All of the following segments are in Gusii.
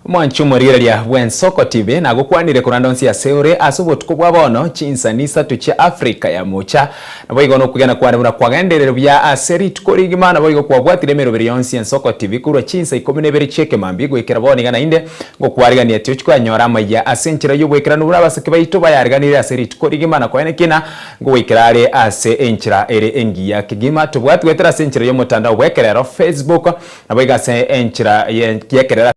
Omwanchi omorigereria bw'Ensoko TV nagokwanire korende onsi ase ore ase obotuko bwa bono chinsani isato chia Africa ya mocha. Naboigo nokwegena kwane buna kwagenderire buya ase rituko rigima naboigo kwabwatire emeroberi yonsi y'Ensoko TV korwa chinsa ikomi na ibere chi'ekemambia goikera bono iga naende ngokwarigania tiochi koyanyora amaiya ase enchera y'oboikeranu buna abasake baito bayariganirie ase rituko rigima na koenekia ng'a ngoikera are ase enchera ere engiya kegima. Tobwati goetera ase enchera y'omotandao bw'ekerero, Facebook, Naboigo ase enchera y'ekerero ase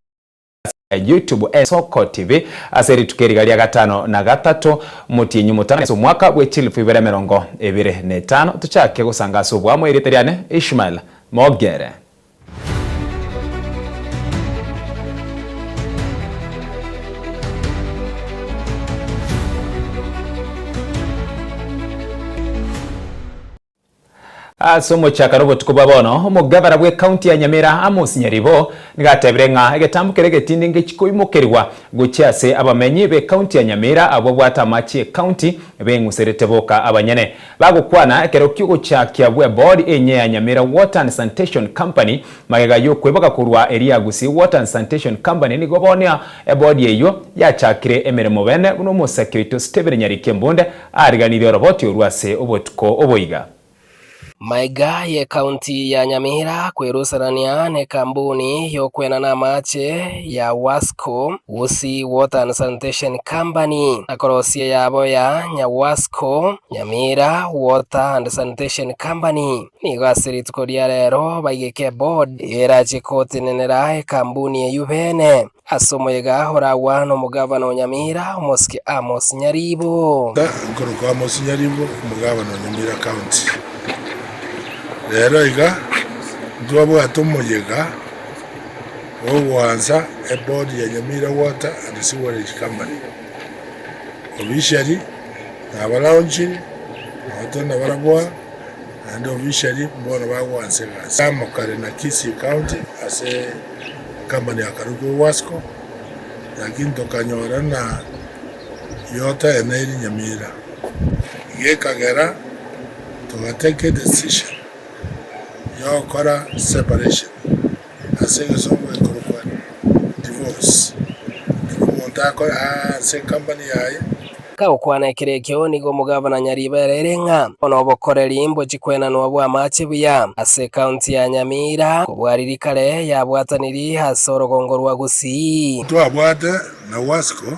YouTube Ensoko TV ase rituko eriga ria gatano na gatato omotienyi omotang'ani ase omwaka bwe chilifu ibere 25. Tochake gosanga ase oboamo erieta riane Ishmael Mogere. Ase omochakano obotuko bwa bono, omogavana bw'ecounty ya Nyamira Amos Nyaribo nigo atebire ng'a egetambo keria egetindi ngechi koimokerigwa gochia ase abamenyi b'ecounty ya Nyamira abwo babwate amache y'ecounty beng'userete boka abanyene. Bagokwana ekero kiogochakia bw'eboard enye ya Nyamira Water and Sanitation Company magega y'okweboka korwa eria Gusii Water and Sanitation Company nigo bono eboard eyio yachakire emeremo bene buna omosake oito Stephen Nyariki Embunde Aariganirie oroboti orwo ase obotuko oboiga. Maiga y'Ekaunti ya Nyamira kwerusanania n'ekambuni y'okwenana amache ya Wasco, Gusii Water and Sanitation Company, na korosia eyabo ya Nyawasco, Nyamira Water and Sanitation Company. Nigo ase rituko ria rero baigeke eboard eyerache gotenenera ekambuni eyio bene. Ase omoyega oragwa nomogavana o Nyamira, omosike Amos Nyaribo. Nkorokwa Amos Nyaribo, omogavana o Nyamira County. Rero iga ntwabwate omoyega ogoansa eboard ya Nyamira Water and Sewerage Company. Officially nabalaunchiri, nabo tore nabarabwo aa, naende officially mbono bagoansa egasi. Amo kare na Kisii County ase. Company akarokwa Wasco, lakini tokanyora na Yota eneiri Nyamira. Iga ekagera togatake edecision yogokora separation ase egesongo gekorokwa divorce. Kera omonto akore ase ecompany yaye. Gagokwana ekero ekio nigo omogavana Nyaribo ereire ng'a bono obokoreri mbochi kwenanwa bw'amache buya ase ekaunti ya Nyamira kobua riria kare yabwataniri ase orogongo rwa Gusii. Twabwate na Wasco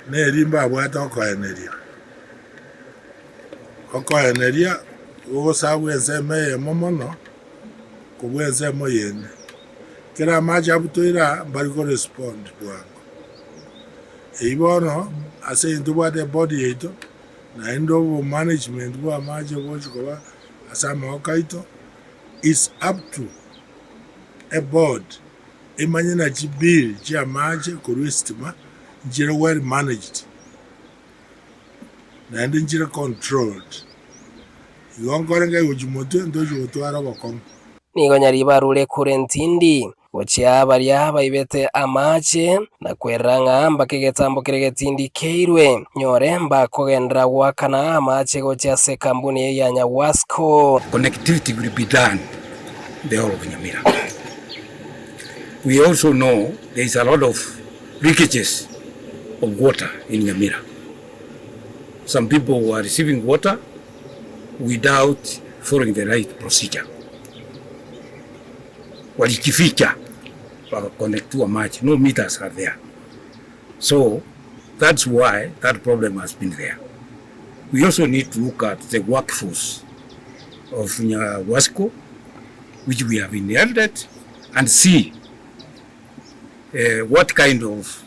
neri mbabwate okoeneria. Okoeneria gogosabwa ensemo eyemo mono kobua ensemo eyende. Kera amache abutoire aa mbari korespond bwango. Eyio bono ase intwe tobwate ebody yaito, naende obomanagement bwa amache bogochi koba ase amaboko aito, it's up to eboard emanye na chibill chia amache korwa esitima nchire well managed, naende nchire controlled. Igo nkorenge gochia motwe ntochi gotwara obokong'u. Nigo Nyaribo arure ekura entindi. Gochia baria baibete amaache, na kwerera ng'a mbaka egetambo keria getindi keirwe, nyore mbakogenderera goakana amaache gochia ase ekambuni eye ya Nyawasco. Connectivity will be done in the whole of Nyamira. We also know there is a lot of leakages of water in Nyamira. Some people were receiving water without following the right procedure. Walijificha wakaconnectiwa maji, no meters are there. So that's why that problem has been there. We also need to look at the workforce of Nyawasco which we have inherited and see uh, what kind of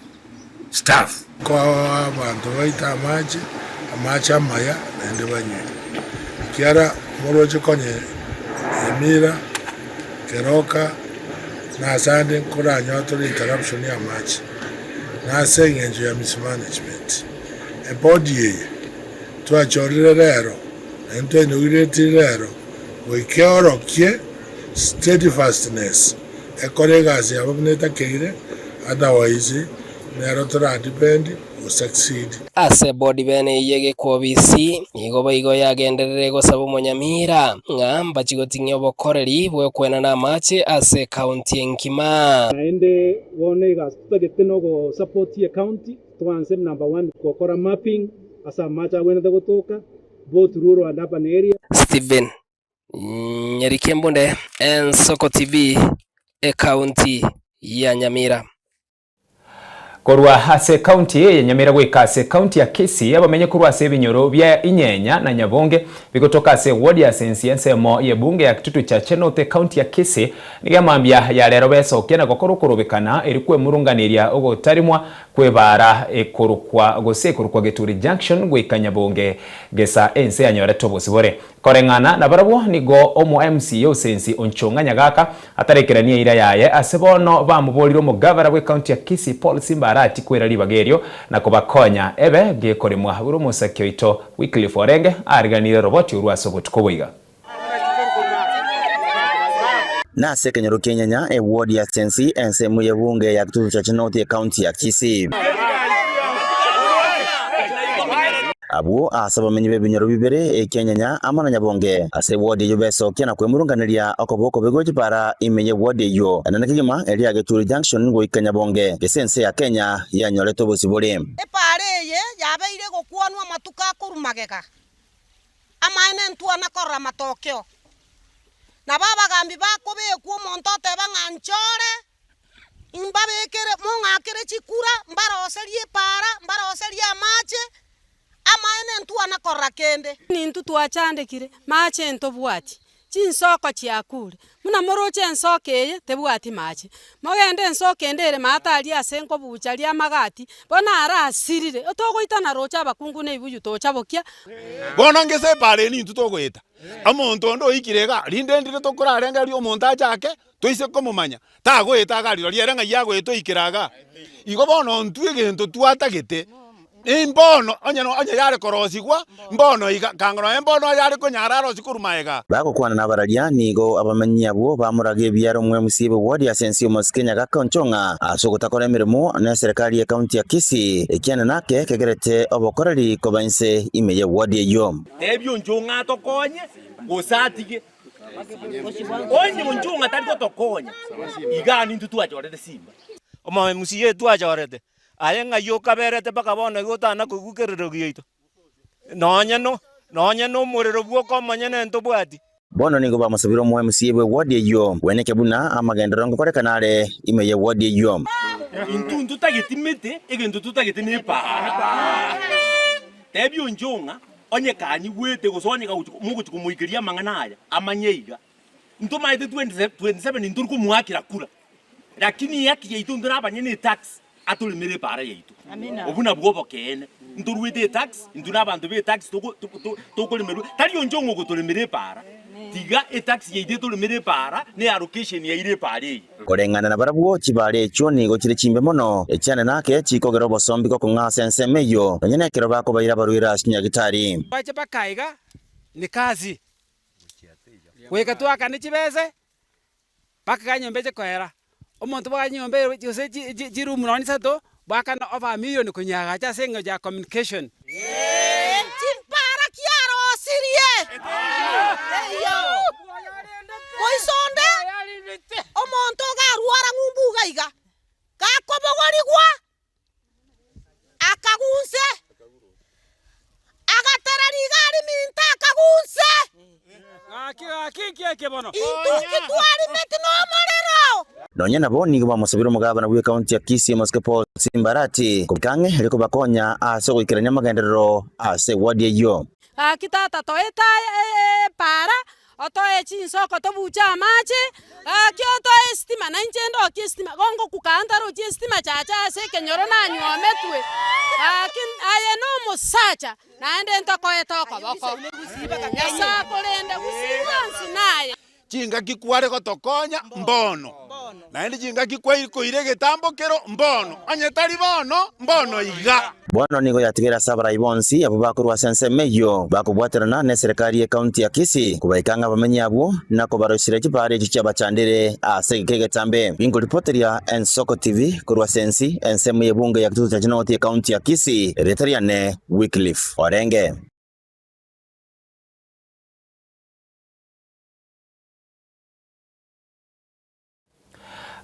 staff. Koa abanto baito amache, amache amaya, naende banywe. Ekiagera moroche konya emira, keroka, na ase ande nkoranyore tore interruption y'amache, na ase eng'encho ya mismanagement. Ebodi eye twachorire rero, naende twainaugurated rero, goika eorokie steadfastness, ekore egasi yabo buna etakeire, otherwise nero toradepend. Go succeed. Ase bodi bene eyio egekwobisi, nigo boigo yagenderere gosaba omonyamira ng'a mbachi goting'ia obokoreri bw'okwenana amache ase ekaunti engima. Naende bono egasi totagete nogo support ecounty twanse number one gokora mapping ase amache agwenerete gotoka both rural and urban area. Stephen Nyarikembunde, Ensoko TV, Ekaunti ya Nyamira. Korwa ase ekaunti eye ya Nyamira goika ase ekaunti ya Kisii, abamenyi korwa ase ebinyoro bia Inyenya na Nyabonge bigotoka ase eward ya Sensi ensemo y'ebunge ya Kitutu Chache North ekaunti ya Kisii nigo emambia ya rero besokia na gokora okorobekana eri kwemurunganeria ogotarimwa kw'ebaara ekorokwa gose ekorokwa Geturi Junction goika Nyabonge gesa ense yanyorete obosibore. Koreng'ana nabarabwo nigo omo MCA Osensi Onchong'a Nyagaka atarekeranie eira yaye ase bono bamoborire omogavana bw'ecounty ya Kisii Paul Simba Arati kwera ribaga erio na kobakonya ebe gekoremwa buna omosaki oito Wycliffe Orenge ariganire roboti orwo ase obotuko oboiga. Nase ekenyoro ki'enyanya, eward ya Sensi, ensemo y'ebunge ya Kitutu Chache North y'ecounty ya Kisii. Abwo ase abamenyi b'ebinyoro bibere, eki'enyanya amo na nyabonge, ase eward eyio besokia na kwemurunganeria okoba okobe gwe chipara ime y'eward eyio, enene kegima eria Geturi Junction goika Nyabonge, gese ense ya Kenya yanyorete obosibore. Epaara eye yabeire egokwanwa amatuko akorwa magega, amaene ntwana korora amatokeo. Nabo abagambi bakobekwa omonto oteba ng'a nchore, Imbabekere, mong'akere chikura, mbaroserie epaara, mbaroserie amache, amaene ntwana korora kende. Nintwe twachandekire, mache ntobwati, chinsoko chiakure, buna moroche ensoko eye tebwati mache, mogende ensoko ende ere maate aria ase nkobucha aria amagati, bono arasirire, otogoitana roche abakungu na ebibuyu tocha bokia. Bono ngese epaara eye nintwe togoeta, omonto onde oikire igaa, rinde ndire tokorarengereria omonto achake Toise komomanya, tagoeta iga rirorio ere ng'ai agoeta oikera igaa. Igo bono intwe egento twatagete, imbono onye no onye yare korosigwa, mbono iga, kanga nonya mbono oyare konyara arosie korwa magega. Bagokwana nabararia, nigo abamenyi abwo bamoraga ebiaro omwemusi bw'ewodi ase ense y'omosike Nyagaka Onchong'a ase ogotakora emeremo neserekari y'ecounty ya Kisii, ekiane nake kegerete obokoreri koba inse ime y'ewodi eyio. Tebia Onchong'a atokonye, gose atige. Onye Onchong'a tari gotokonya, igaa nintwe twachorete simba. Omomusia twachorete, aye ng'ai okaberete mpaka bono iga otana koigwa kerero giaito? Nonya no, nonya nomorero bwoka omonyene ntobwati. Bono nigo bamosabire omoMCA bw'eward eyio bweneke buna amagenderero ngokorekana are ime y'eward eyio. Intwe ntotageti mete, egento totagete nepaara. Tebia Onchong'a Onye kanyigwete, gose onye mogochia komoikeria amang'ana aya, amanye iga, ntomaete 2027 ntori komoakera kura, lakini ehaki yaito intwe nabanyene etax atoremere epaara yaito. Obwo nabwo obokeene. Ntoruete etax, intwe na abanto be etax tokoremerwa, tari onche ong'o ogotoremera epaara, tiga etax yaito etoremere epaara, ne allocation yaire epaara eye. Koreng'ana nabarabwo, chibaare echio nigo chire chimbe mono, echiane nake chikogera obosombi gokong'a ase ensemo eyio, nonya nekero bakobaira abarwaire ase chinyagitari. Bache mpaka iga ni kazi, goika twakane chibese mpaka iga enyomba eche koera. Omonto bwagacha enyomba eye gose chiroom nonye isato, bwakana over a million konyeagacha ase eng'encho ya communication. Chimpara kiarosirie moisonde, omonto ogarwara ng'umbu iga iga, gakobogorigwa akagunse, agatera riga riminto akagunse. Intwe titwarimeti nomorero. Nonya nabo nigo bamosabire omogabana bw'ekaunti ya Kisii Omosike Paul Simbarati kobeka ang'e erio kobakonya ase ogoikerania amagenderero ase eward eyio. Gaki tata toete epaara, otoe chinsoko tobuche amache, gaki otoe esitima na inche ndokie esitima, gongokuka ntarochi esitima chacha ase ekenyoro nanywometwe, gaki aye na omosacha naende ntokoete okoboko. Nyasae akorende gusii bwansi naye. Chingaki kware gotokonya mbono. Naende chingaki kwaikoire egetambo kero mbono, onye tari bono, mbono iga. Bono nigo yatigaire ase abarai bonsi abwo bakorwa ase ensemo eyio, bakobwaterana neserekari y'ekaunti ya Kisii, kobaika ng'a abamenyi abwo na kobaroiseria chipaara echio chiabachandire ase egeka egetambe. Ninkoripoteria Ensoko TV korwa ase ensi, ensemo y'ebunge ya Kitutu Chache North y'ekaunti ya Kisii, erieta riane Wycliffe Orenge.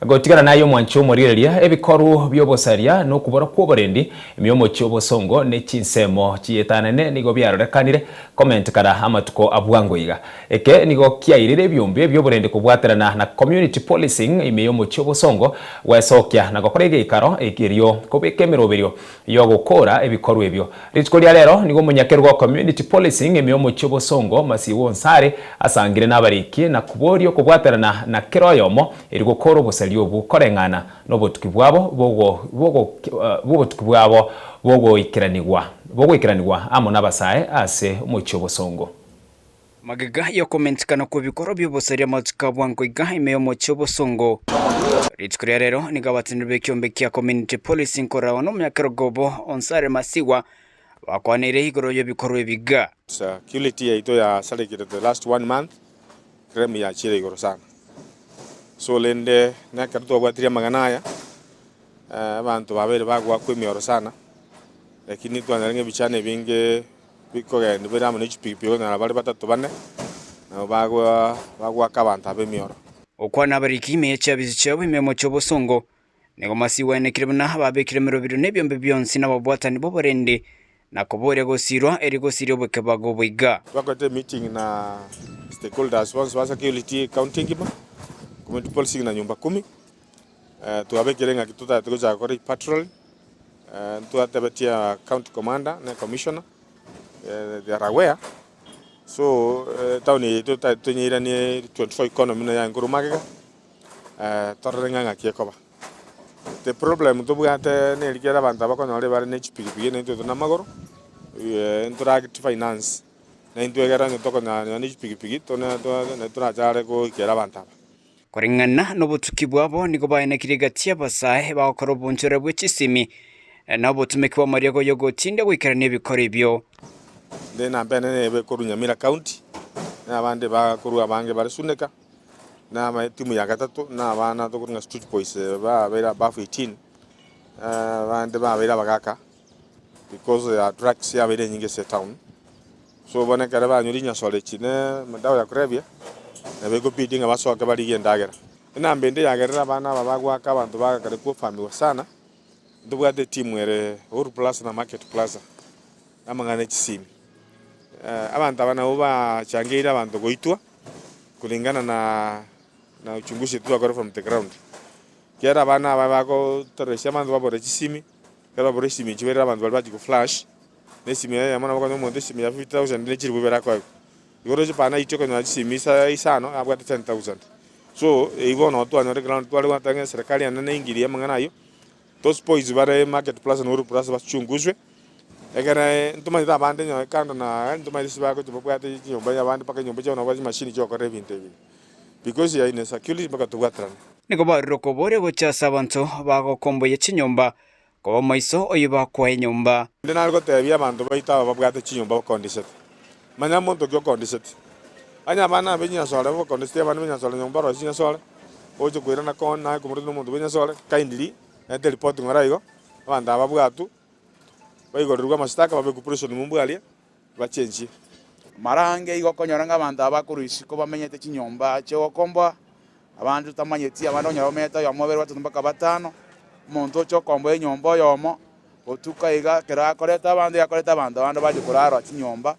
Gotigana naye omwanchi omorigereria, ebikoru bi'obosaria na okobora kw'oborendi, emiomo chi'obosongo ne chinsemo chiyetanane nigo biarorekanire komentekana amatuko a bwango iga. Eke nigo kiairire ebiombe bi'oborendi kobwaterana na community policing ime y'omochie obosongo gwesokia na gokora egeikaro erio kobeka emeroberio y'ogokoora ebikorwa ebio. Rituko ria rero nigo omonyakerogo o community policing ime y'omochie obosongo Masiiwa Onsare asangire nabariki na koboria okobwaterana na kera oyomo erio gokoora obosaria obwo koreng'ana nobotuki bwabo bw'obotuki bwabo bogoikeranigwa bogoikeranigwa amo nabasae ase omochie obosongo. Magega y'okomentekana kw'ebikorwa bi'obosaria amatuko a bwango iga ime y'omochie obosongo. Rituko ria rero nigo abateneneri b'ekiombe kia Community Policing koragwa nomonyakerogo obo Onsare Masiwa bakwaneire igoro y'ebikorwa ebi iga. Security yaito yasarekire the last one month, crime yachire igoro sana. So rende nekero twabwatirie amang'ana aya, abanto babeire bagoakwa emioro sana, lakini twanyora ng'a ebichani ebinge bikogenda bire amo ne chipikipiki okonyora bare batato bane, nabo bagoa bagoaka abanto aba emioro. Gokwana abariki ime ye chiabisi chiabo ime y'omochie obosongo, nigo masiigwanekire buna babekire emeroberio na ebiombe bionsi nababwatani b'oborendi, na koboria gosiirwa erio gosiria obokebago obo iga. Twakorete emeeting na stakeholders bonsi ba security county engima, community policing na nyumba kumi, twabekire ng'aki totagete gochaka gokora epatrol, Ntwatebetie county commander na commissioner they are aware so etown eye yaito tonyeiranie 24 economy buna yaye nkorwa magega torore ng'a ng'aki ekoba. The problem tobwate neri kera abanto aba bakonyora ebare ne chipigipigi na intwe tore na amagoro ntorageti finance na intwe ekero onye tokonyara nonya ne chipigipigi torachare goikera abanto aba. Koreng'ana nobotuki bwabo nigo baenekirie gati y'abasae bagokora obonchore bwe chisimi, na obotumeki bw'amariogo y'ogotinda goikerania ebikoro ebio. Inde enamba enene ebe korwa Nyamira County, na abande bakorwa abange bare Suneka, na aba etimu ya gatato na abana tokorwa ng'a Street Boys babeire above 18, abande babeire abagaka because ya drugs yabeire enyinge ase etown. So bono ekero banywa rinyasore echi ne madawa ya kulevya, nabo ekobidi ng'a basoke barigie endagera. Enamba ende yagerire abana aba bagoaka abanto bagakare kofamiwa sana, ntobwate etimu ere Uhuru Plaza na Market Plaza, amang'ana e chisimi. Abanto aba nabo bachangeire abanto goitwa, kulingana na na uchunguzi twakora from the ground. Ekiagera abana aba bagotoresia abanto babore chisimi, ekero babora chisimi echi barire abanto baria bachia goflash. Na esimi eyemo nabo okonyora omonto esimi ya 50,000 ne chilifu ibere akoegwa. Igo oroche pana aitwe okonyora chisimi isa isano abwate 10,000. So eywo bono twanyora eground tware gwateba ng'a eserekari ende neingirie amang'ana aywo, those boys bare market plaza na Uhuru plaza bachunguzwe, ekere ntomanyete abande nyowe kando na ntomanyete ase bagochia babwate chinyomba abande mpaka enyomba chiabo nabo babwate chimashini chiogokora ebinto ebi. Because ya insecurity mpaka tobwaterane. Nigo barure okoboria gochia ase abanto bagokomboyia chinyomba Koba omoiso oyio bakoa enyomba. Inde nare gotebia abanto baito aba babwate chinyomba bakondisete, manya monto ki okondisete. Onye abana abe chinyasore bakondisete abana b'enyasore nyomba barosie chinyasore, oche koirana koo naye komoreta nomonto bw'enyasore, kindly renta eripoti ng'ora igo, abanto aba babwatwe, baigorerwe amashtaka babekwe prison ng'umbu aria, bachenchie. Mara ange igo okonyora ng'a abanto aba bakorwa isiko bamenyete chinyomba chi'ogokomboa, abande totamanyeti, abande okonyora bamenyete oyomo, babere, batato mpaka batano, omonto ocha okomboa enyomba oyomo, botuko iga ekero akoreta abanto iga akoreta abanto abande bache korara chinyomba,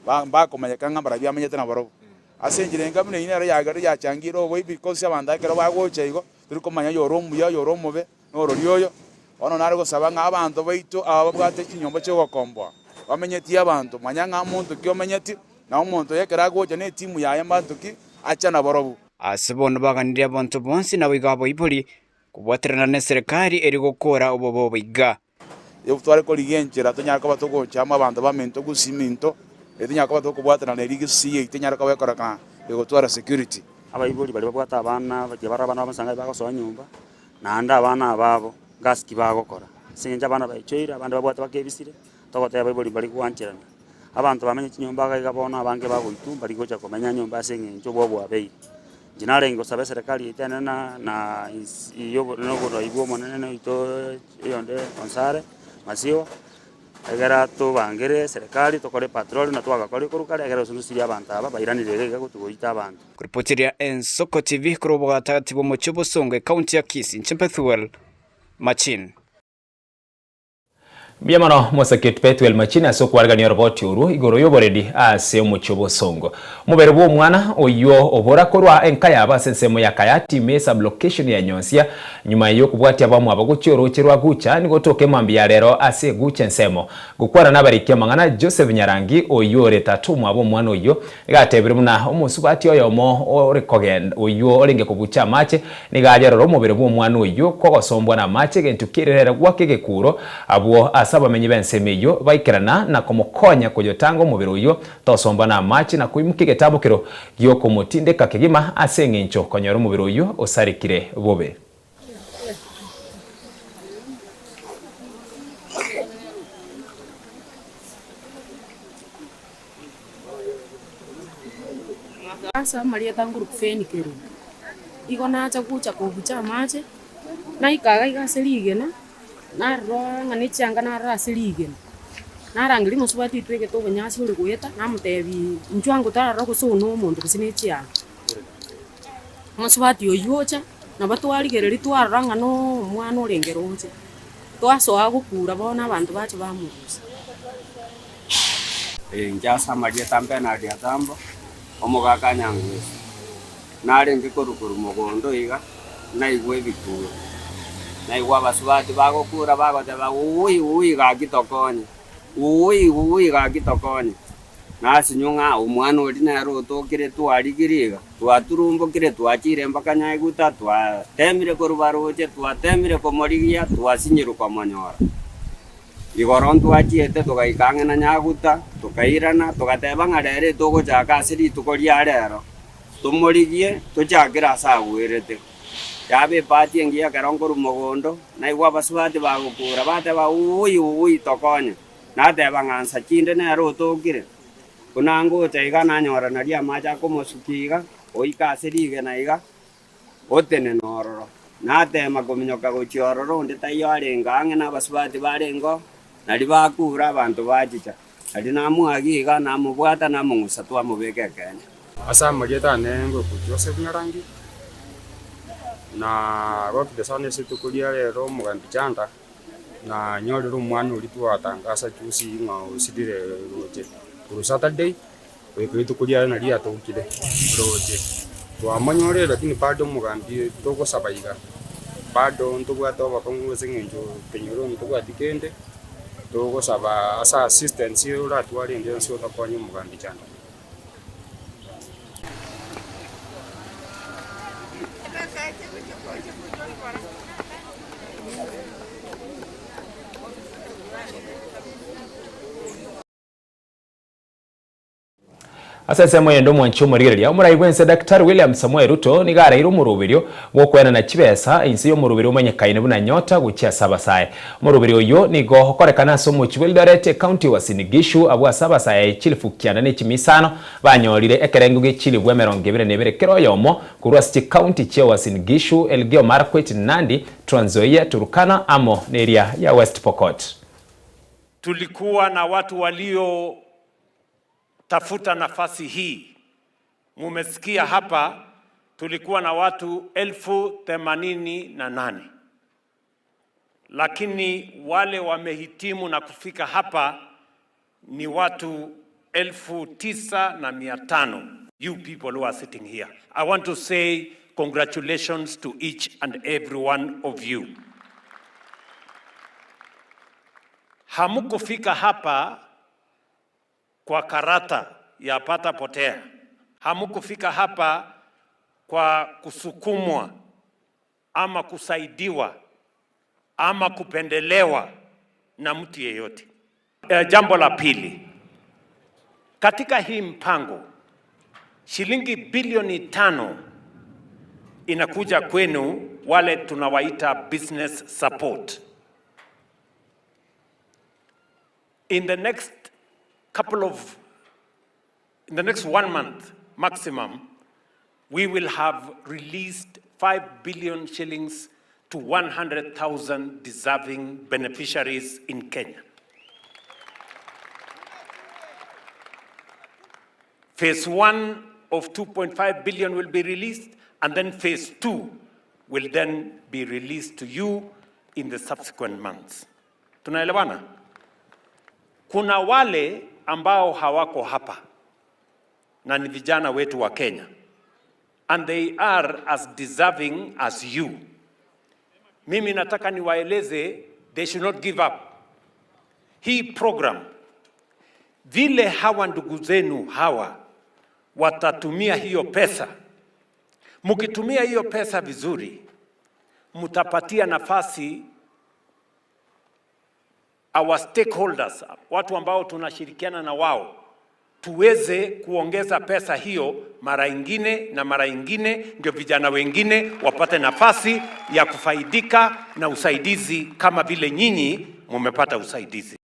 ba mbakomanyeka ng'a mbarabwo amenyete nabarobwo. Ase enchera enga buna eyio nero yagerire yachangire oboibi because abanto ekero bagocha igo, tori komanya oyore omuya oyore omobe. Norori oyo, bono nare gosaba ng'a abanto baito aba babwate chinyomba chi'ogokomboa, bamenyetie abanto, manya ng'a monto ki omenyeti, na omonto oyo ekero agocha netimu yaye mbanto ki acha nabarobwo. Ase bono baganirie abanto bonsi naboigo abaibori kobwaterana neserekari erio gokora obobe obo iga. Tware korigia enchera tonyare koba togocha amo abanto baminto gose iminto, erio tonyare koba tokobwatana na erio gose yaito enyare koba ekorekana egotwara security. Abaibori baria babwate abana baria bare abana babo bagosoa nyomba, naende abana aba abo gasi ki bagokora. Ase eng'encho abana baichoire, abande babwate bakebisire, togoteba abaibori mbari goancherana. Abanto bamenye chinyomba iga iga bono abange bagoitwa mbari gocha komenya nyomba ase eng'encho obwo bwabeire. Inche narenge gosaba eserekari yaito enene na na ins ya obo na oborai bwa omonene oito oyonde Onsare Masiwa, egera tobangere eserekari tokore epatrol na twagakorire korwa kare egere gose tosirie abanto aba bairanire iga iga gotugoita abanto. Kuripotiria Ensoko TV korwa obogatagati bw'omochie o Bosongo, ekaunti ya Kisii, inche Bethuel Machin. Mbuya mono Mosakit Bethuel Machine ase okwarigania oroboti orwo igoro y'oboredi ase omochie o Bosongo. Omobere bw'omwana oyio obora korwa enka yabo ase ensemo ya Kayati ime sub-location ya Nyonsia nyuma y'okobwatia abamwabo gochia orooche rwa Gucha nigo otoka emambia ya rero ase Egucha ensemo. Gokwana nabariki amang'ana Joseph Nyarangi oyio ore tata omwabo omwana oyio nigo atebire buna omosubati oyomo ore kogenda oyio orenge kobucha amache nigo ayerora omobere bw'omwana oyio kogosombwa namache egento ki'erirere gwaka egekuro abwo ase abamenyi b'ensemo eyio baikerana na komokonya koyotanga omobere oyio tosombwa namache na koimokia egetabokero gi'okomotindeka kegima ase engencho konyora omobere oyio osarekire bobe. Ase amarieta nguru Feni Kerubo. Igo nacha gocha kobucha amache, naika iga iga ase rigena, narora ng'a ne chianga narora ase rigena. Narangeria omosubati oitwegete obonyansi ore goeta, namotebiaa inchuo ango tarora gose oyo na omonto gose ne chianga. Omosubati oyio ocha, nabo twarigereria twarora ng'a na omwana orenge roche, twasoa gokura bono abanto bacha bamorusia. Inche ase amarieta Bernard Atambo, omogaka Nyangweso, narenge korwa korwa mogondo iga, naigwa ebikuro, naigwa abasubati bagokura bagoteba wuui wuui gaki tokonye, wuui wuui gaki tokonye. Nasinywa ng'a omwana oria nere otokire twarigirie iga, twaturumbokire twachire mpaka Nyaiguta, twatemire korwa baroche, twatemire komorigia, twasinyirwe komonyora. Igoro ntwachiete togaika ang'e na Nyaguta, tokairana, togateba ng'a rero etogochaka ase rituko ria rero, tomorigie tochakere ase agwerete. Yaba ebahati engiya ekero nkorwa mogondo, naigwa abasubati bagokura, bateba, Uui, uui, tokonye. Nateba ng'a nsa chinde nere otokire. Buna ngocha iga nanyora nario amache akomosukia iga, goika ase rigena iga, otenena ororo. Nateema kominyoka gochia ororo onde taiyo arenge ang'e nabasubati barengeo, nario bakure abanto bachicha. Nario namoagia iga, namobwata, namong'usa twamobeka ekeene. Ase amarieta ane ngokwa Joseph Nyarangi, na gokire sana ase rituko ria rero omogambi Chanda, nanyorire omwana oria twatangasa juzi ng'a osirire roche korwa Saturday. Goika rituko riaye nario riatokire roche, twamonyorire lakini bado omogambi togosaba iga, bado ntobwate obokong'u ase eng'encho kenyoro ntobwati kende, togosaba ase assistance oratwarende onsi otokonye omogambi chanda. Ase ensemo eyende omwanchi omorigereria omorai bw'ense Daktari William Samoei Ruto nigo araire omoroberio bw'okoenana chibesa inse y'omoroberio omanyekaine buna Nyota gochia ase abasae. Omoroberio oyio nigo okorekana ase omochie bw'Eldoret ecounty ya Uasin Gishu abwo ase abasae chilifu kianda ne chimia isano banyorire ekerengo gie chilifu emerongo ebere na ebere kera oyomo korwa ase chicounty chia Uasin Gishu, Elgeyo Marakwet, Nandi, Trans Nzoia, Turkana amo neria ya West Pokot. Tulikuwa na watu waliotafuta nafasi hii. Mumesikia hapa, tulikuwa na watu 88,000 lakini wale wamehitimu na kufika hapa ni watu 9,500. You people who are sitting here, I want to say congratulations to each and every one of you. Hamukufika hapa kwa karata ya pata potea. Hamukufika hapa kwa kusukumwa ama kusaidiwa ama kupendelewa na mtu yeyote. E, jambo la pili, katika hii mpango shilingi bilioni 5 inakuja kwenu wale tunawaita business support. In the next couple of, in the next one month maximum, we will have released 5 billion shillings to 100,000 deserving beneficiaries in Kenya. Phase one of 2.5 billion will be released, and then phase two will then be released to you in the subsequent months. Tunaelewana? Kuna wale ambao hawako hapa na ni vijana wetu wa Kenya and they are as deserving as you. Mimi nataka niwaeleze they should not give up. Hii program vile hawa ndugu zenu hawa watatumia hiyo pesa, mkitumia hiyo pesa vizuri, mtapatia nafasi our stakeholders, watu ambao tunashirikiana na wao, tuweze kuongeza pesa hiyo mara ingine na mara ingine, ndio vijana wengine wapate nafasi ya kufaidika na usaidizi kama vile nyinyi mumepata usaidizi.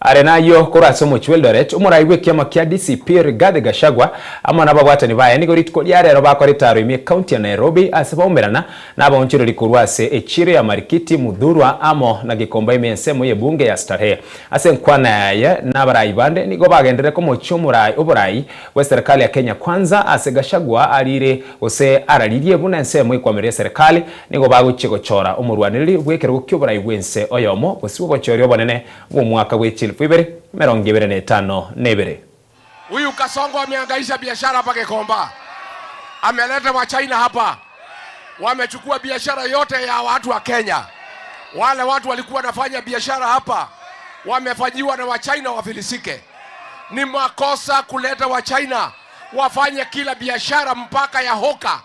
Are nayio korwa ase omochie bw'Eldoret, omorai bw'ekiama kia DCP Rigathi Gachagua amo nababwatani baye nigo rituko ria rero bakora etaro ime ekaunti ya Nairobi ase baumerana nabaonchoreri korwa ase echiro ya Marikiti, Muthurwa amo na Gikomba ime ensemo y'ebunge ya Starehe. Ase enkwana yaye nabarai bande nigo bagenderere komochia omorai oborai bw'eserekali ya Kenya Kwanza ase Gachagua arire gose araririe buna ensemo ekwamerera eserekali nigo bagochia gochora omorwanereri bw'ekerogo ki'oborai bw'ense oyomo gose bw'obochori obonene bw'omwaka bwe chilifu ibere, emerongo ebere na etano na ebere. Huyu Kasongo amehangaisha biashara hapa Gikomba, ameleta wa China hapa, wamechukua biashara yote ya watu wa Kenya. Wale watu walikuwa wanafanya biashara hapa wamefanyiwa na Wachina wafilisike. Ni makosa kuleta Wachina wafanye kila biashara mpaka ya hoka,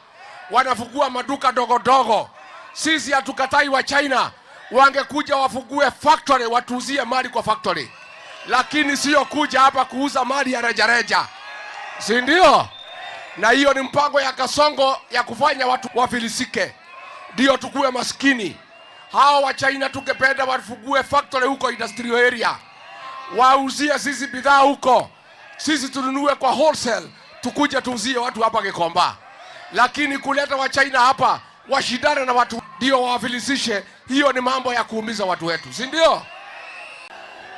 wanafungua maduka dogo dogo. Sisi hatukatai wa China, wangekuja wafungue factory watuuzie mali kwa factory, lakini sio kuja hapa kuuza mali ya rejareja, si ndio? Na hiyo ni mpango ya Kasongo ya kufanya watu wafilisike, ndio tukuwe maskini. Hawa wa China tungependa wafungue factory huko industrial area, wauzie sisi bidhaa huko, sisi tununue kwa wholesale, tukuje tuuzie watu hapa Gikomba. Lakini kuleta wa China hapa washindane na watu ndio wawafilisishe, hiyo ni mambo ya kuumiza watu wetu, si ndio?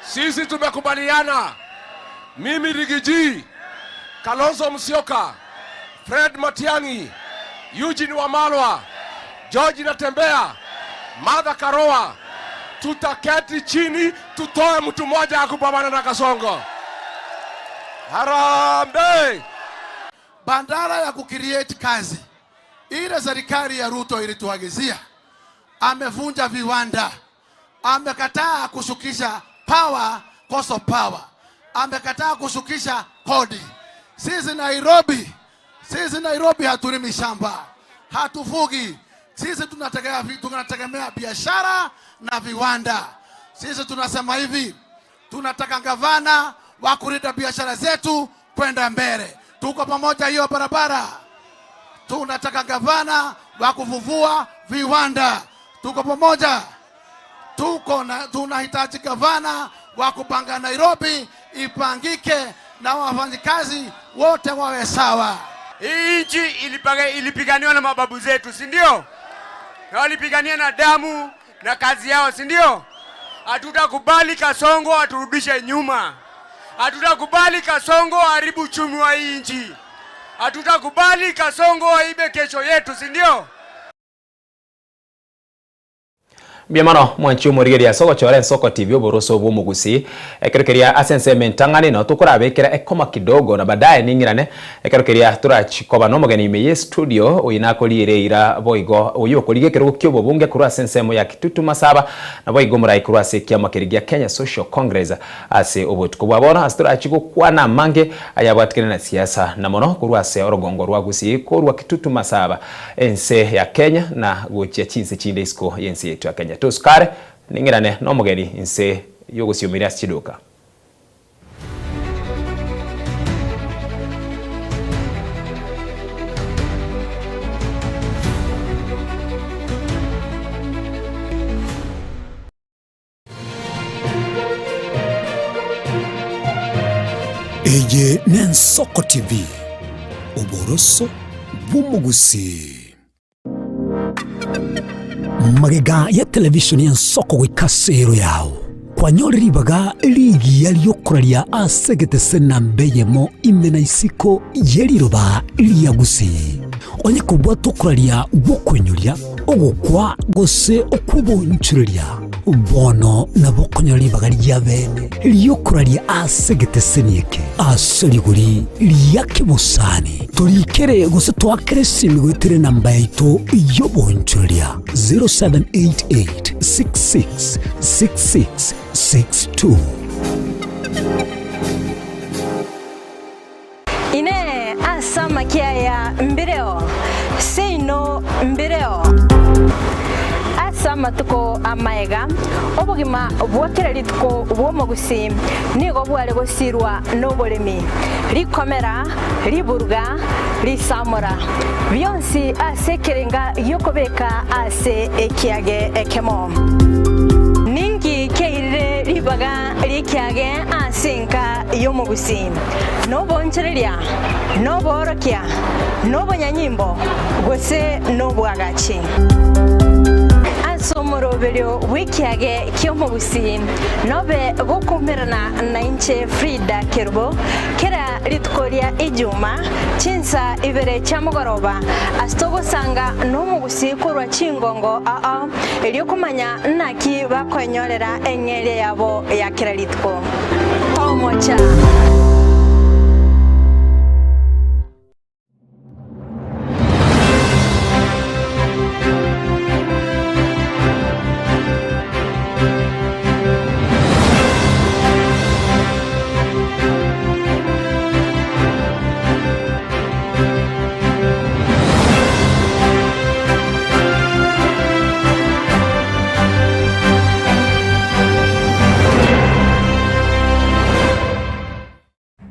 Sisi tumekubaliana, mimi Rigiji, Kalonzo Musyoka, Fred Matiang'i, Eugene Wamalwa, George Natembea, Martha Karua, tutaketi chini tutoe mtu mmoja akupambana na Kasongo. Harambee! Bandara ya kucreate kazi ile serikali ya Ruto ilituagizia, amevunja viwanda, amekataa kushukisha power, cost of power, amekataa kushukisha kodi. Sisi Nairobi, sisi Nairobi hatulimi shamba, hatufugi. Sisi tunategemea, tunategemea biashara na viwanda. Sisi tunasema hivi, tunataka gavana wa kulinda biashara zetu kwenda mbele. Tuko pamoja hiyo barabara. Tunataka gavana wa kuvuvua viwanda. Tuko pamoja. Tuko na tunahitaji gavana wa kupanga Nairobi ipangike na wafanyikazi wote wawe sawa. Hii nchi ilipiganiwa na mababu zetu, si ndio? Na walipigania na damu na kazi yao, si ndio? Hatutakubali Kasongo aturudishe nyuma. Hatutakubali Kasongo aharibu uchumi wa hii nchi. Hatutakubali Kasongo aibe kesho yetu, si ndio? Mbuya mono mwanchi omorigereria ase ogochora Ensoko TV oboroso bwa omogusii. Ekero keria ase ensemo entang'ani nao tokorabekera ekoma kidogo na baadaye ning'irane ekero keria torachi koba nomogeni ime ye studio oyo nakoriire eira boigo oyo okorigia ekerogo kia obobunge korwa ase ensemo ya Kitutu Masaba naboigo omorai korwa ase ekiama keria gia Kenya Social Congress ase obotuko bwa bono ase torachi gokwana amange ayabwatikane na siasa na mono korwa ase orogongo rwa Gusii korwa Kitutu Masaba ense ya Kenya na gochia chinse chinde isiko y'ense yaito ya Kenya. Tosukare ning'irane nomogeni inse y'ogosiomeria ase chiduka. Eye n'Ensoko TV, oboroso bw'omogusii. Magega ya televishoni y'Ensoko goika ase ero yao, kwanyore ribaga rigiya ri'okoraria ase egetese namba eyemo ime na isiko ye riroba ria Gusii. Onye kobwate okoraria gw'okoinyoria, ogokwa gose okw'obonchoreria, bono nabo okonyora ribaga ria bene ri'okoraria ase egeteseni eke ase rigori ria kebosani. Torikere gose toakere esimi goetera enamba yaito y'obonchoreria 0788 66 66 62. Inee! Ase amakia aya mbireo? Seino mbireo. Ase amatuko amaega, obogima bwa kera rituko bw'omogusii nigo bware gosirwa noboremi, rikomera, riburuga, risamora, bionsi ase ekerenga gi'okobeka ase ekiage ekemo. Ninki kiairire ribaga ri'ekiage ase enka y'omogusii? Nobonchoreria, noboorokia, nobonyanyimbo, gose nobwagachi. Ase omoroberio bw'ekiage ki'omogusii nobe gokoumerana nainche Frida Kerubo kera rituko ria Ijuma chinsa ibere chia mogoroba ase togosanga nomogusii korwa chingongo ao erio komanya naki bakoenyorera eng'eria yabo ya kera rituko. Tomocha.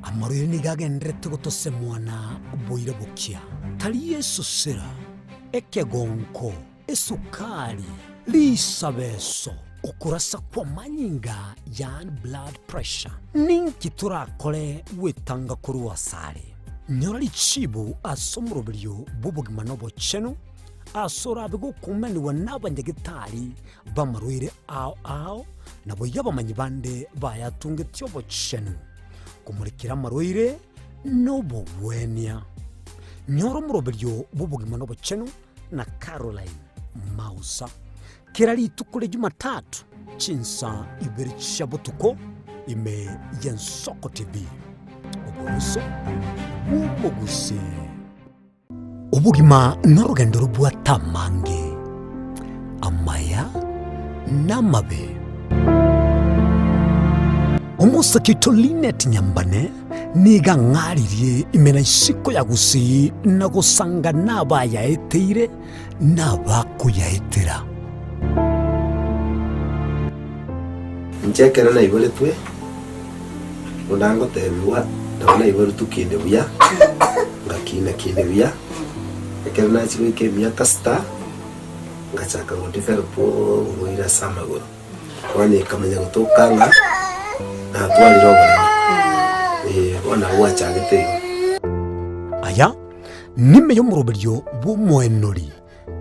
Amarwaire nigo agendererete gotosemwa na boira bokia, tari esosera, ekegonko, esukari, risabeso, okorasa kw'amanyinga yaani blood pressure. Ninki torakore gwetanga korwa asare? Nyora richibu ase omoroberio bw'obogima na obochenu, ase orabe gokumanigwa n'abanyagetari b'amarwaire ao ao, naboigo abamanyi bande bayatungetie obochenu, komorekera amarwaire nobogwenia. Nyora omoroberio bw'obogima nobochenu na Caroline Mausa. Kera rituko ria Jumatatu chinsa ibere chia botuko ime y'Ensoko TV. Oboroso bw'omogusii. Obogima norogendo robwate amange, amaya na amabe. Omosake oito Linet Nyambane nigo ang'aririe ime na isiko ya Gusii na gosanga nabayaeteire na abakoyaetera. Inche ekero naiboretwe, buna ngotebigwa, nabo naiboretwe kinde buya, ngakina kinde buya, ekero nachia goika emiaka sita, ngachaka go develop oborwaire ase amagoro. Bono ekamanya gotoka ng'a natwarire oboremo, eh, bono nabo gwachagete igo. Aya nime y'omoroberio bw'omoenori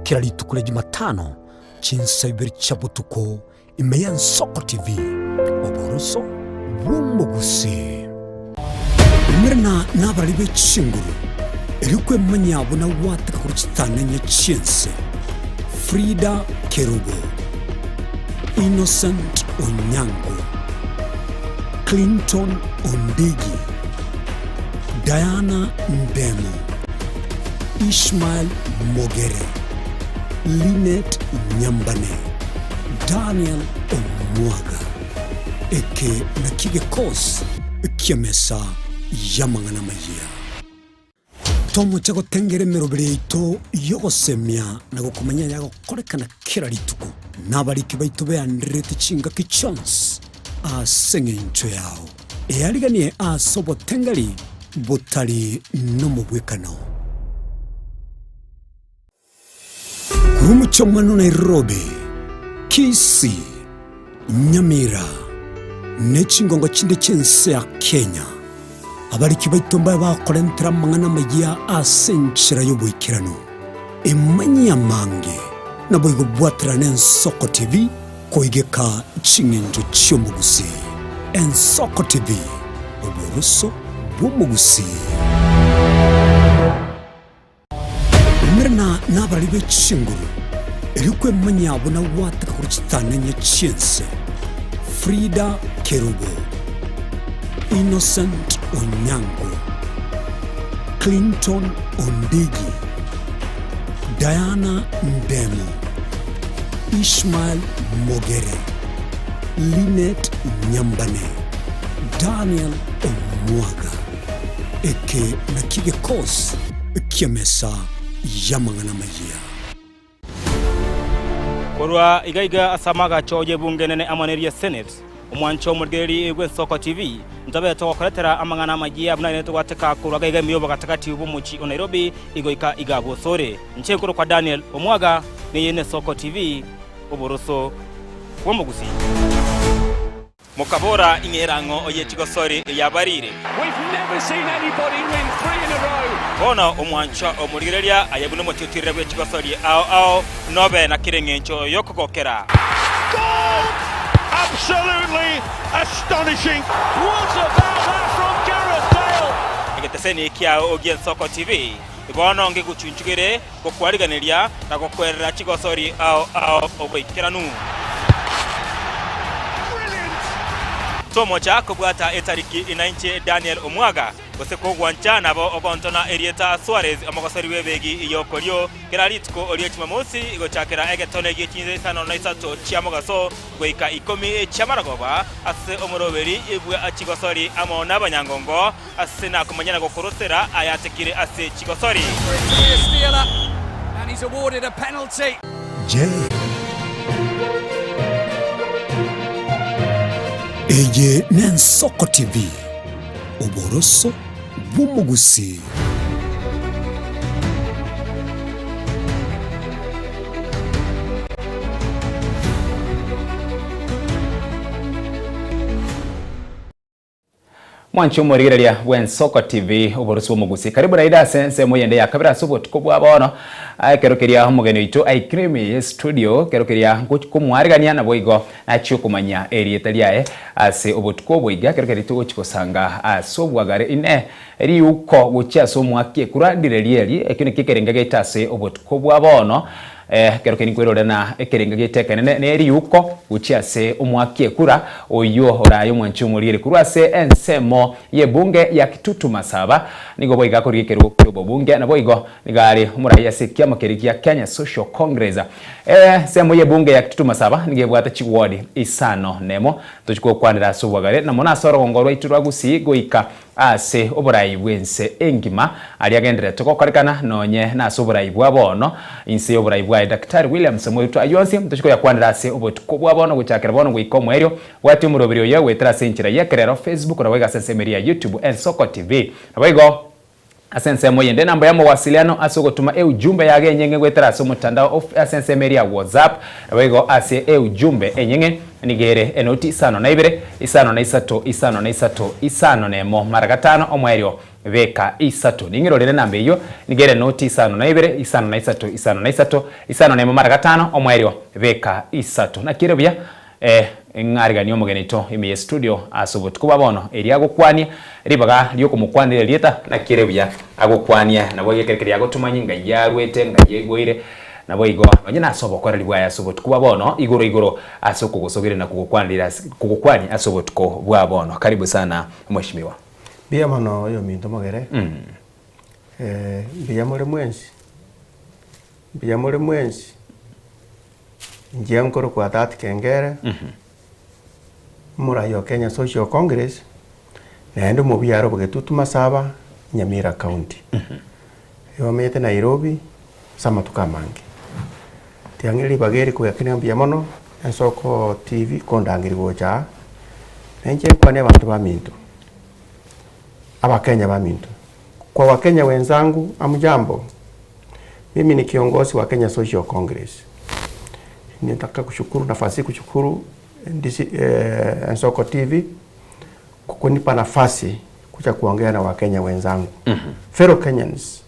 kera rituko ria Jumatano chinsa ibere chia botuko ime y'Ensoko TV, oboroso bw'omogusii. Umerana nabarari be chinguru, erio kwemanyia buna gwateka korwa chitang'anya chi'ense. Frida Kerubo, Innocent Onyango, Clinton Ondigi, Diana Ndemo, Ishmael Mogere, Linet Nyambane, Daniel Omwaga. Eke nakio gekosi ki'emesa y'amang'ana amayia. Tomoche gotengera emeroberi yaito y'ogosemia na gokomanya ayagokorekana kera rituko, na abariki baito beandererete chingaki chionsi ase engencho yao. Eariganie ase obotengeri botari nomobwekano. Korwa omochie omwana o Nairobi, Kisii, Nyamira, ne chingongo chinde chi'ense ya Kenya. Abariki baito mbabe bakorentera amang'ana amayia ase enchera y'oboikeranu. Emanyie amange, naboigo bwaterane Ensoko TV koigeka ching'encho chi'omogusii. Ensoko TV, oboroso bw'omogusii. Umerana nabarari be chinguru, erio kwemanyia buna gwateka korwa chitanenye chi'ense. Frida Kerubo, Innocent Onyango, Clinton Ondigi, Diana Ndemo, Ishmael Mogere, Linet Nyambane, Daniel Omwaga. Eke nakio gekosi ki'emesa y'amang'ana amayia. Korwa iga iga ase amagacho y'ebunge enene amo neria Senate, omwancho omorigereria bw'Ensoko TV, ntobe togokoretera amang'ana amayia buna ere togwateka korwa iga iga ime y'obogatagati bw'omochie o Nairobi igoika iga bw'osore. Inche nkorokwa Daniel Omwaga, neye n'Esoko TV, oboroso bw'omogusii. Mokabora, Ing'era ng'o oye chigosori eyabarire? Bono omwanchwa omorigereria aye buna omotiutirire bwe chigosori ao ao, nobe na kera engencho y'okogokera. Egeteseni kiao gi'Ensoko TV bono ngegochunchugere gokwariganeria na gokwerera chigosori ao ao oboikeranu. Tomocha kobwata etariki inainche Daniel Omwaga, gose kogwancha nabo ogontona erieta Suarez omogosori bw'ebegi y'okorio kera rituko rie Jumamosi gochakera egetone gie chinsa isano na isato chia mogaso goika ikomi chi'amarogoba ase omoroberi bwa chigosori amo nabanyangongo Ase nakomanya na gokorosera ayatekire ase chigosori. Je, eye n'Ensoko TV, oboroso bw'omogusii. Mwanche omorigereria bw'Ensoko TV oborusi bw'omogusi. Karibu naende ase ensemo yende ya kabere ase obotuko bwa bono. Ekero keria omogeni oito aikire ime ye studio, ekero keria ngochi komwarigania naboigo nachie okomanya erieta riaye ase obotuko obo iga, ekero keria togochi gosanga ase obwagare inee riuko gochia ase omwaka ekura ndire rieri, ekio nakio ekerenga geito ase obotuko bwa bono. Ekero keria nkwerorera na ekerengo giaito ekenene ne riuko gochia ase omwaki ekura, oyio oraye omwanchi omoriere korwa ase ensemo y'ebunge ya Kitutu Masaba, nigo boigo akorigia ekerogo ki'obobunge, naboigo nigo are omorai ase ekiama keria gia Kenya Social Congress. Ensemo y'ebunge ya Kitutu Masaba nigo ebwate chiward isano nemo, tochia gokwanera ase obwagare na mono ase orogongo rwaito rwa Gusii goika Ase oborai bw'ense engima, aria agendererete gokorekana nonye nase oborai bwa bono, inse y'oborai bwaye Daktari William Samoei Ruto. Ayio onsi ntochia koyakwanera ase obotuko bwa bono gochakera bono goika omoerio. Bwatia omoroberi oyo goetera ase enchera y'ekerero, Facebook, naboigo ase ensemo eria ya YouTube, Ensoko TV. Naboigo ase ensemo eyende enamba ya mawasiliano ase ogotuma eujumbe yago enyeng'e goetera ase omotandao of ase ensemo eria ya WhatsApp, naboigo ase eujumbe enyeng'e nigo ere enoti isano na ibere, isano na isato, isano na isato, isano na emo mara gatano omoerio beka isato. Ning'irorere enamba eyio nigo ere enoti isano na ibere, isano na isato, isano na isato, isano na emo mara gatano omoerio beka isato. Naki ere buya Eh, ng'ariganie omogeni oito ime ye studio ase obotuko bwa bono, erio agokwanie ribaga ri'okomokwanera erieta, naki ere buya agokwanie, naboigo ekero keria agotomanyia ng'ai arwete, ng'ai aiboire, naboigo nonye nase obokoreri bwaye ase obotuko bwa bono, igoro igoro ase okogosogeria na kogokwanera ase kogokwania ase obotuko bwa bono. Karibu sana mheshimiwa. Mbuya mono oyominto mogere, mbuya more mwensi, mbuya more mwensi. Inche nkorokwa That Kengere, omorai o Kenya Social Congress, naende omobiare o Bogetutu Masaba, Nyamira County. Igo menyete Nairobi ase amatuko amange. Tiang'ire ribaga eri koyakina mbuya mono, Ensoko TV kondangeria gocha aa, na inche nkwane abanto baminto, Abakenya baminto. Kwa Wakenya wenzangu, hamjambo? Mimi ni kiongozi wa Kenya Social Congress. Ninataka kushukuru nafasi hii kushukuru NDC, eh, Ensoko TV kwa kunipa nafasi kuja kuongea na Wakenya wenzangu. Fellow Kenyans,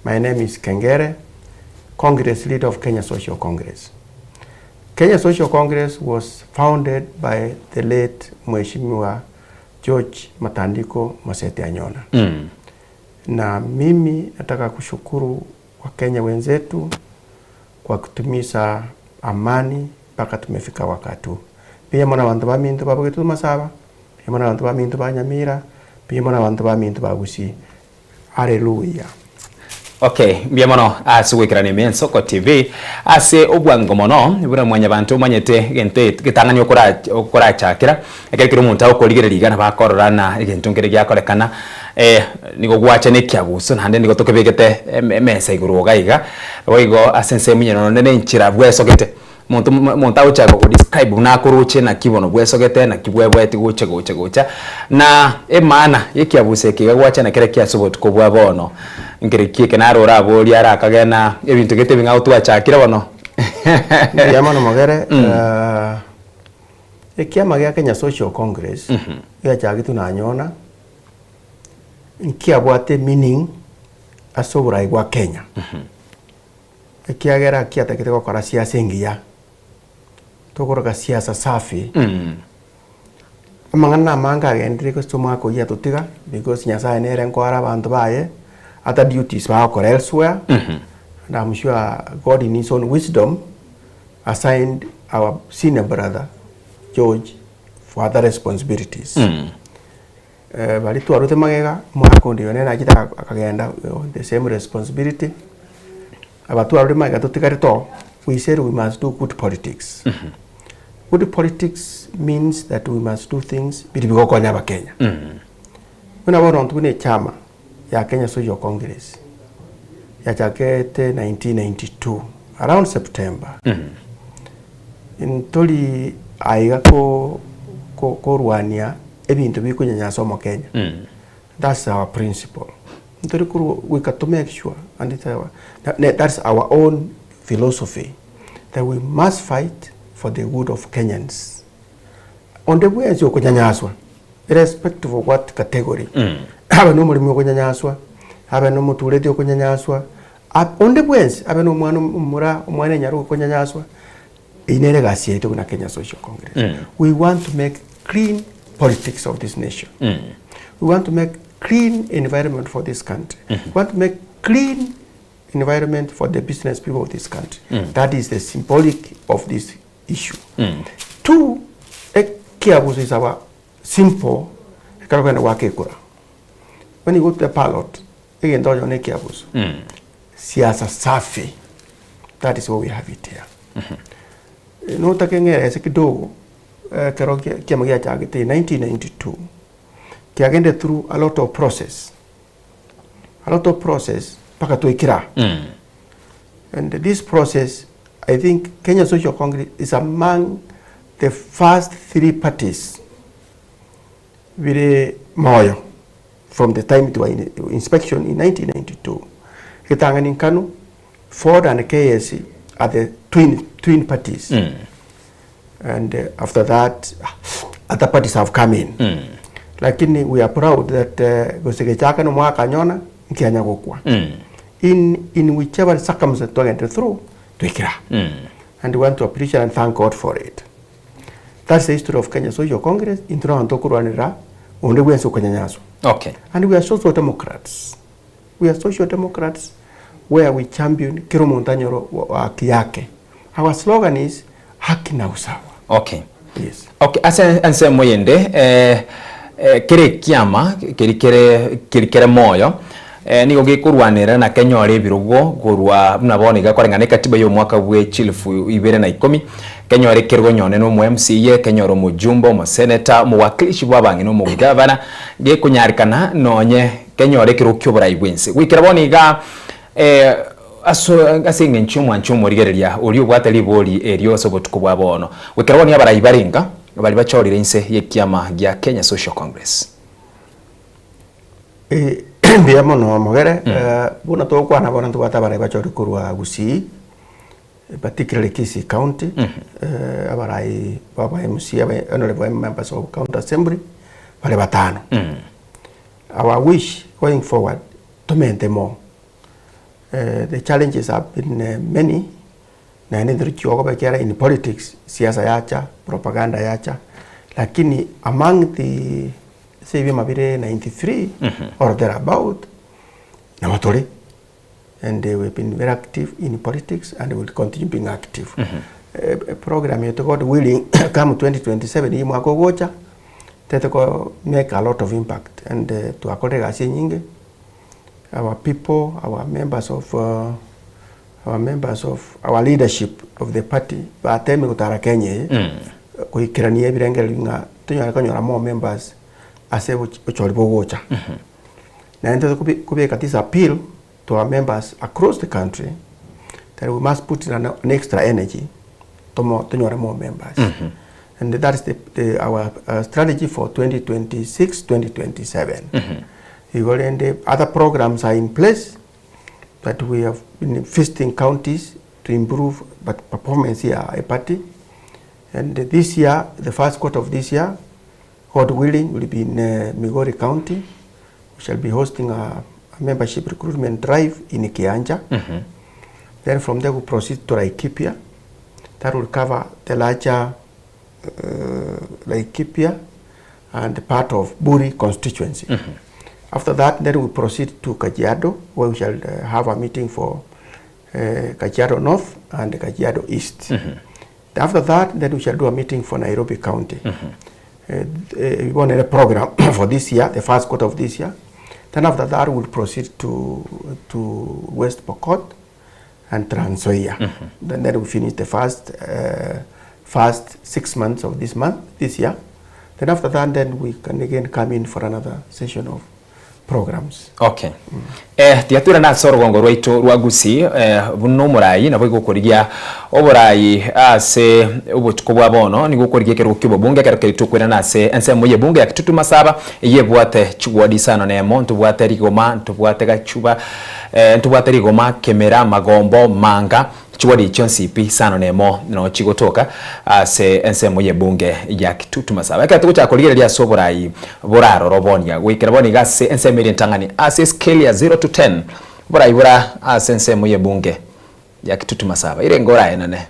my name is Kengere, Congress leader of Kenya Social Congress. Kenya Social Congress was founded by the late Mheshimiwa George Matandiko Moseti Anyona. Na mimi nataka kushukuru Wakenya wenzetu kwa kutumiza amani mpaka tumefika wakati huu. Mbuya mono abanto baminto ba Bogetutu Masaba, mbuya mono abanto baminto ba Nyamira, mbuya mono abanto baminto ba Gusii. Haleluya. Okay, mbuya mono ase goikerana ime Ensoko TV ase obwango mono buna mwanyabanto omanyete egento getang'ani okora okorachakera ekero kera omonto agokorigereria iga nabo akorora ng'a egento nkere giakorekana nigo gwacha na ekiaguso naende nigo tokebegete emesa igoro iga iga, boigo ase ensemo eye nonye na enchera bwesogete. Omonto omonto agochaka go describe buna akoroche naki bono bwesogete naki bweboeti gocha gocha gocha, na emaana ya ekiabuso eke iga gwacha na kere ase obotuko bwa bono, nkere ki eke naro oraborie arakage na ebinto gete ebing'ao twachakire bono. Mbuya mono mogere, ekiama gia Kenya Social Congress giachagetwe na Anyona, nkiabwate meaning ase oborai bwa Kenya. Ekiagera kiatagete gokora siasa engiya, tokoroka siasa safi. Amang'ana amange agenderire gose omwaka oyio atotiga because Nyasaye nere nkoara abanto baye other duties bagokora elsewhere and I'm sure God in his own wisdom assigned our senior brother George for other responsibilities. Baria twarwete magega, omwaka onde oyo nere nachete akagenda the same responsibility, aba twarure magega totigarete oo, we said we must do good politics. Good politics means that we must do things biria bigokonya abakenya. Buna bono intwe buna echama ya Kenya Social Congress yachakete 1992 around September, ntori aiga ko ko korwania ebinto bikonyanyasa omokenya that's our principle ntori korwa goika to make sure and it's our that's our own philosophy that we must fight for the good of Kenyans onde bwensi okonyanyaswa irrespective of what category abe na omoremi okonyanyaswa abe na omotureti okonyanyaswa onde bwensi abe na omwana omomura omwana enyaroka okonyanyaswa Eyio nere egasi yaito buna Kenya Social Congress. We want to make clean politics of this nation. We want to make clean environment for this country. We want to make clean environment for the business people of this country. That is the symbolic of this issue. Two, ekiabuso is our simple ekero okogenda goaka ekura. When you go to the ballot, egento onye na ekiabuso. Siasa safi. That is what we have it here. Notake ng'erese kidogo, ekero kiama giachagete in 1992, kiagende through a lot of process, a lot of process mpaka twaikire aa. And this process, I think Kenya Social Congress is among the first three parties bire moyo from the time it were in inspection in 1992. Getang'ani Nkanu, Ford and KSC are the twin, twin parties. And after that, other parties have come in. Lakini we are proud that gose gechaka na omwaka anyona, nkianya gokwa. In, in whichever circumstance twagende through, twikira. And we want to appreciate and thank God for it. That's the history of Kenya Social Congress, intwe nabanto tokorwanera onde bwensi okonyanyaswa. Okay. And we are social democrats. We are social democrats where we champion kera omonto anyore haki yake. Our slogan is haki na usawa. Okay. Yes. Okay, ase ensemo yende eh, eh, kere ekiama keri kere keri kere moyo eh, nigo gekorwanera na kenyore ebirogo korwa buna bono iga koreng'ana ekatiba ya omwaka bwe chilifu ibere na ikomi kenyore ekerogo nyone na omo MCA kenyore omojumbe omoseneta omowakilishi bwa abang'ina omogavana gekonyarekana nonye Kenyore ekerogo ki'oborai bw'ense. Goikera bono iga ase ase engencho y'omwancho omorigereria oria obwate ribori erio ase obotuko bwa bono. Goikera bono abarai barenga baria bachorire inse y'ekiama gia Kenya Social Congress. Mbuya mono omogere, buna togokwana bono ntobwate abarai bachorire korwa Gusii, particularly Kisii County, abarai ba ba MCA, honorable members of county assembly, bare batano. Our wish going forward tomente more. The challenges have been many naende ntochia koba ekiagera in politics siasa yacha, propaganda yacha, lakini among the ase ebioma bire 93 or there about nabo tore and we have been very active in politics and we will continue being active. Program yaito God willing come 2027 eywo omwaka ogocha, tete ko make a lot of impact and twakorire egasi enyinge, our people, our members of our members of our leadership of the party batemire gotara Kenya eye, goikerania ebirengererio ng'a tonyare konyora more members ase obochori bogocha. Naende kobeka this appeal to our members across the country that we must put in an extra energy tomo tonyore more members. And that is the, the, our strategy for 2026 2027. Igo rende other programs are in place that we have been visiting counties to improve but performance ya a party. And this year, the first quarter of this year, God willing, will be in Migori County. We shall be hosting a, a membership recruitment drive in Kianja. Then from there we proceed to Laikipia. That will cover the larger Laikipia and part of Buri constituency. After that, then we proceed to Kajiado, where we shall have a meeting for Kajiado North and Kajiado East. After that, then we shall do a meeting for Nairobi County. We want a program for this year, the first quarter of this year. Then after that, we'll proceed to, to West Pokot and Trans Nzoia. Then, then we finish the first, first 6 months of this month, this year. Then after that, then we can again come in for another session of programs. Okay. Tiatura na ase orugongo rwaito rwa Gusii buna omorai nabo igokorigia oborai ase obotuko bwa bono nigo okorigia ekerogo kia obobunge ekero keria tokoirana ase ensemo ya ebunge ya Kitutu Masaba eyio ebwate chiward isano na emo ntobwate Rigoma ntobwate Gachuba ntobwate Rigoma, Kemera, Magombo, Manga chiward echio nsipi isano na emo no chigotoka ase ensemo ya ebunge ya Kitutu Masaba. Ekero togochaka korigereria ase oborai boraroro bonia goikera bono iga ase ensemo eria entang'ani ase escale ya 0 to 10 oborai bora ase ensemo ya ebunge ya Kitutu Masaba irenge oraenane?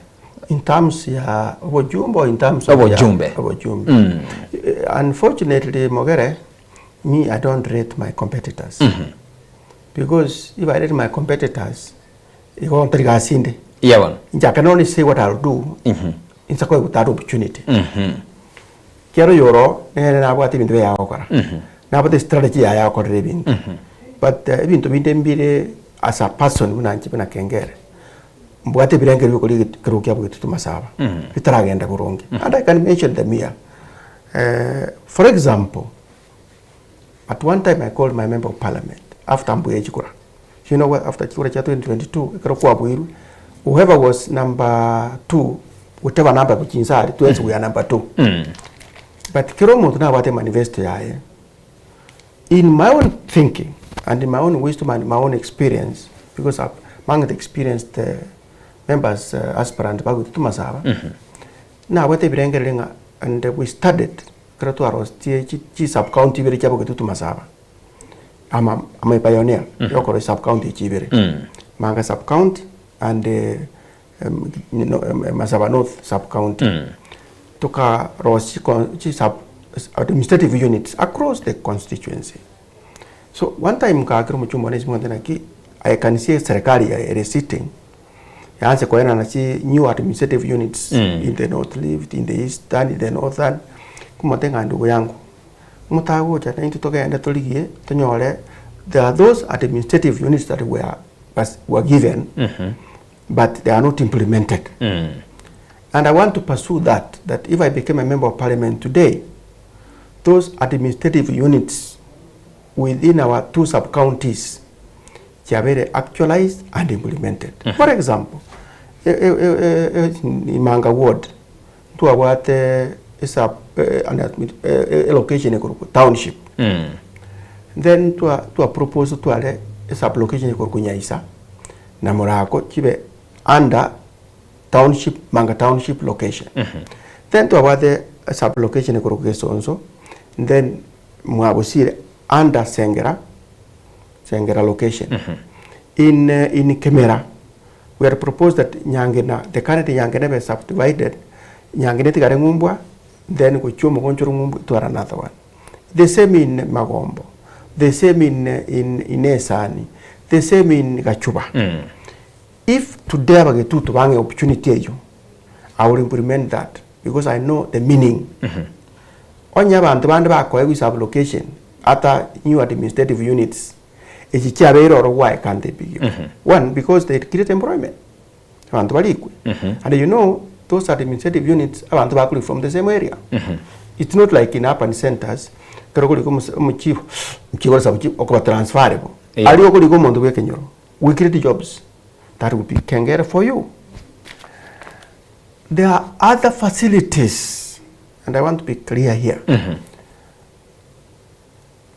In terms ya obojumbe or in terms of Obojumbe. Ya obojumbe. Unfortunately, Mogere, me, I don't rate my competitors. Because if I rate my competitors, igo ntari gasinde. Iya bono. Inche I can only say what I'll do. Inse koe that opportunity. Kero yoro nere nabwate ebinto biaye agokora. Nabwate strategy yaye agokorera ebinto. But ebinto binde mbire as a person buna inche buna Kengere. Mbwate ebirengererio biokoria ekerogo kiabo Gitutu Masaba. Bitaragenda boronge. And I can mention them here. For example, at one time I called my member of parliament after mbuya chikura. You know what, after chikura cha 2022, ekero kwabuirwe, whoever was number two, whatever number kuchinsari, twensi we are number two. But kero omonto nabwate manifesto yaye, in my own thinking and in my own wisdom and my own experience, because I've among the experienced members aspirant ba Gitutu Masaba, nabwate ebirengererio ng'a and we studied ekero twarosetie chi chi sub county ibere chia Bogetutu Masaba. Ama I'm a pioneer yokora sub county echi ibere. Manga sub county and no, Masaba North sub county. Tukarosia chi sub administrative units across the constituency. So one time kakira omochumba one ase naki I can see serikali ya sitting yaanze koena na chi new administrative units in the north rift, in the eastern, in the northern kumote ng'a ndugu yangu mutagocha na intwe togende torigie tonyore there are those administrative units that were given but they are not implemented. And I want to pursue that, that if I became a member of parliament today, those administrative units within our two sub-counties chiabere actualized and implemented. For example, in Manga ward, twabwate a sub, an a location ekoruku township. Then twa propose twale a sub location ekoruku Nyaisa na Murako chibe under township Manga township location. Then twabwate a sub location ekoruku Gesonso, then Mwabusire under Sengera, Sengera location. In, in Kemera, we had proposed that Nyangena, the current Nyangena be subdivided, Nyangena etigare ng'umbwa, then gochia omogonchoro ng'umbu etware another one. The same in Magombo, the same in, in, in Esani, the same in Gachuba. If today abagetutu bang'e opportunity eyio, I will implement that because I know the meaning. Onye abanto bande bakoegwa sub-location ata new administrative units, echi chiabeire oro why can't they be given? One, because they create employment. Abanto barikwe. And you know, those administrative units, abanto bakorwa from the same area. It's not like in urban centers, ekero okorika omochief, omochief ore sub chief, okoba transferable. Aria okorika omonto bwa ekenyoro, we create jobs. That would be kengere for you. There are other facilities, and I want to be clear here.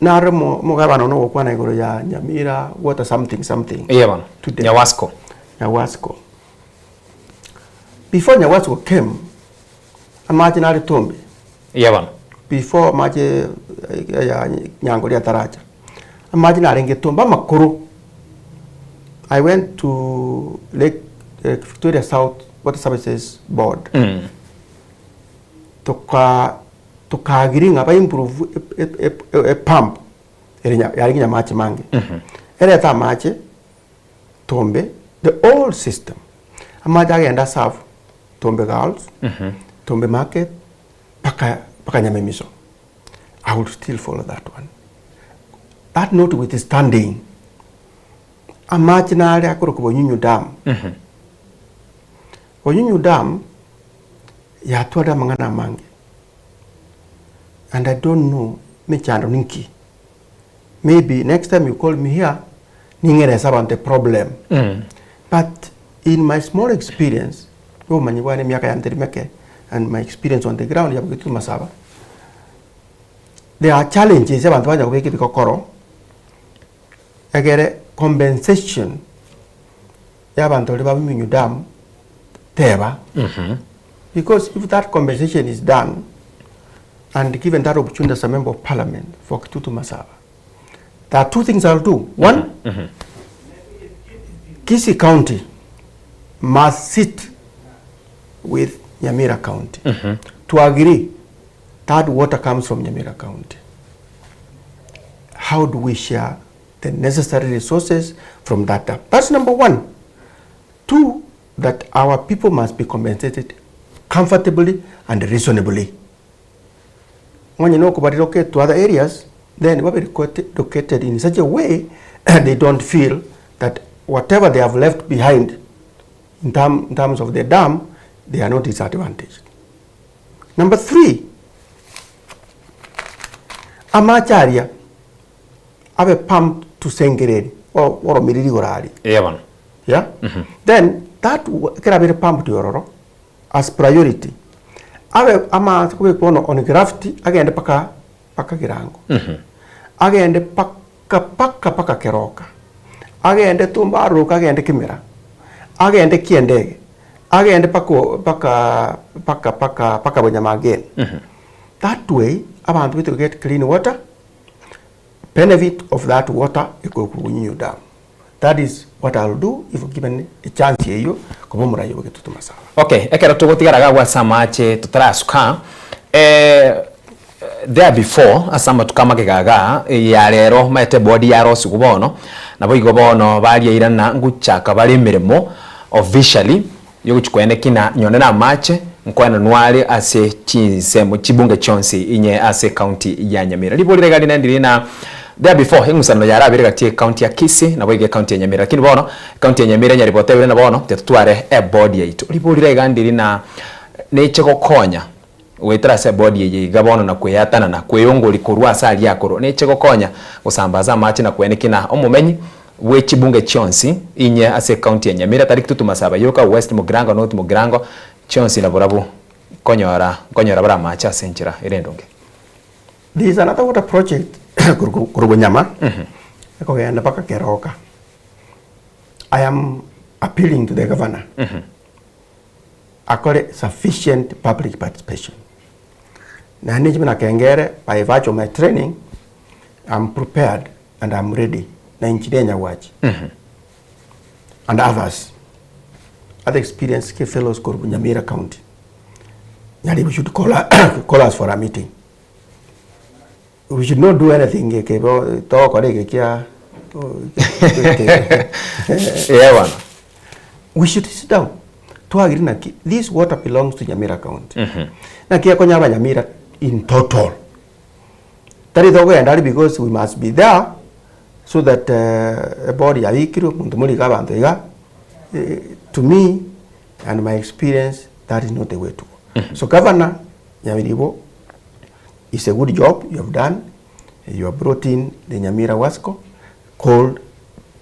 Nare mo- omogabana one ogokwana igoro ya Nyamira water something something. Iye bono. Today. Nyawasco. Nyawasco. Before Nyawasco came, amache nare Tombe. Iye bono. Before amache eh, ya Nyangori ataracha. Amache narenge Tombe amakoro. I went to Lake Victoria South Water Services Board. Toka tokaagiri ng'a ba improve e pump ere yarenge nyamache mange. Erete amache Tombe the old system. Amache agenda serve Tombe Girls, Tombe Market, mpaka mpaka Nyamemiso. I will still follow that one. That notwithstanding, amache nare akorokwa Bonyunyu Dam. Bonyunyu Dam yatwarire amang'ana amange and I don't know mechando ninki. Maybe next time you call me here ning'erese abanto eproblem. But in my small experience, obomanyi bwane emiaka yane teri meke and my experience on the ground yabo Gitutu Masaba, there are challenges abanto banya kobeka ebikokoro egere compensation ya abanto baria ba Muminyu Dam teba. Because if that compensation is done and given that opportunity as a member of parliament for Kitutu Masaba, there are two things I'll do. One, Kisii County must sit with Nyamira County to agree that water comes from Nyamira County. How do we share the necessary resources from that dam? That's number one. Two, that our people must be compensated comfortably and reasonably. Onye nokoba relocate to other areas, then babe relocated in such a way they don't feel that whatever they have left behind in, term, in terms of the dam, they are not disadvantaged. Number three, amache aria abe pumped to Sengereri or oromiriri igoro aria. Eeh bono. Yeah? Then that ekero abeire pumped ororo as priority abe amache kobekwa bono on gravity agende paka paka Girango. Agende paka paka paka Keroka. Agende Tumba aruruke agende Kimera. Agende Kiendege. Agende paka paka paka paka paka Bonyama again. That way abanto baito get clean water, benefit of that water ekorokwa Bunyunyu Dam. That is what I will do if given a chance eyio koba omoraia bwa Getutu Masaba. Okay, ekero togotigara iga ase amache totarasuka, eh, there before ase amatuko amagega igaa, ya rero omanyete ebodi yarosigwa bono, naboigo bono bariairana ngochaka bare emeremo officially yogochia koenekia ng'a nyonde na amache nkoenanwa are ase chinsemo chibunge chionsi inye ase ecounty ya Nyamira. Ribori riga rinde ndiri na there before eng'usano yarabire gati ye county ya Kisii naboigo ecounty ya Nyamira lakini bono ecounty ya Nyamira Nyaribota ebere na bono tetotware ebodi yaito. Ribori riga ndiri na neche gokonya goetera ase ebodi eye iga bono na kweatanana kweyongori korwa ase aria akorwa neche gokonya gosambaza amache na koenekia na omomenyi bwe chibunge chionsi inye ase ecounty ya Nyamira tari Kitutu Masaba yoka, West Mugirango, North Mugirango chionsi naborabwo nkonyora nkonyora bare amache ase enchera ere endonge. There is another water project korwa Bonyama ekogenda mpaka Keroka. I am appealing to the governor akore sufficient public participation. Naende inche buna Kengere by virtue of my training, I'm prepared and I'm ready na inche Nyagwachi and others other experienced fellows korwa Nyamira county Nyaribo should call, call us for a meeting we should not do anything eke bo togokora eke kia Yeah, bwana. we should sit down twagire naki this water belongs to Nyamira county naki ekonya abanyamira in total tari tokogenda aria because we must be there so that uh, ebody yabikirwe omonto morike abanto iga eh, to me and my experience that is not the way to go so governor Nyamiribo it's a good job you have done you have brought in the Nyamira Wasco called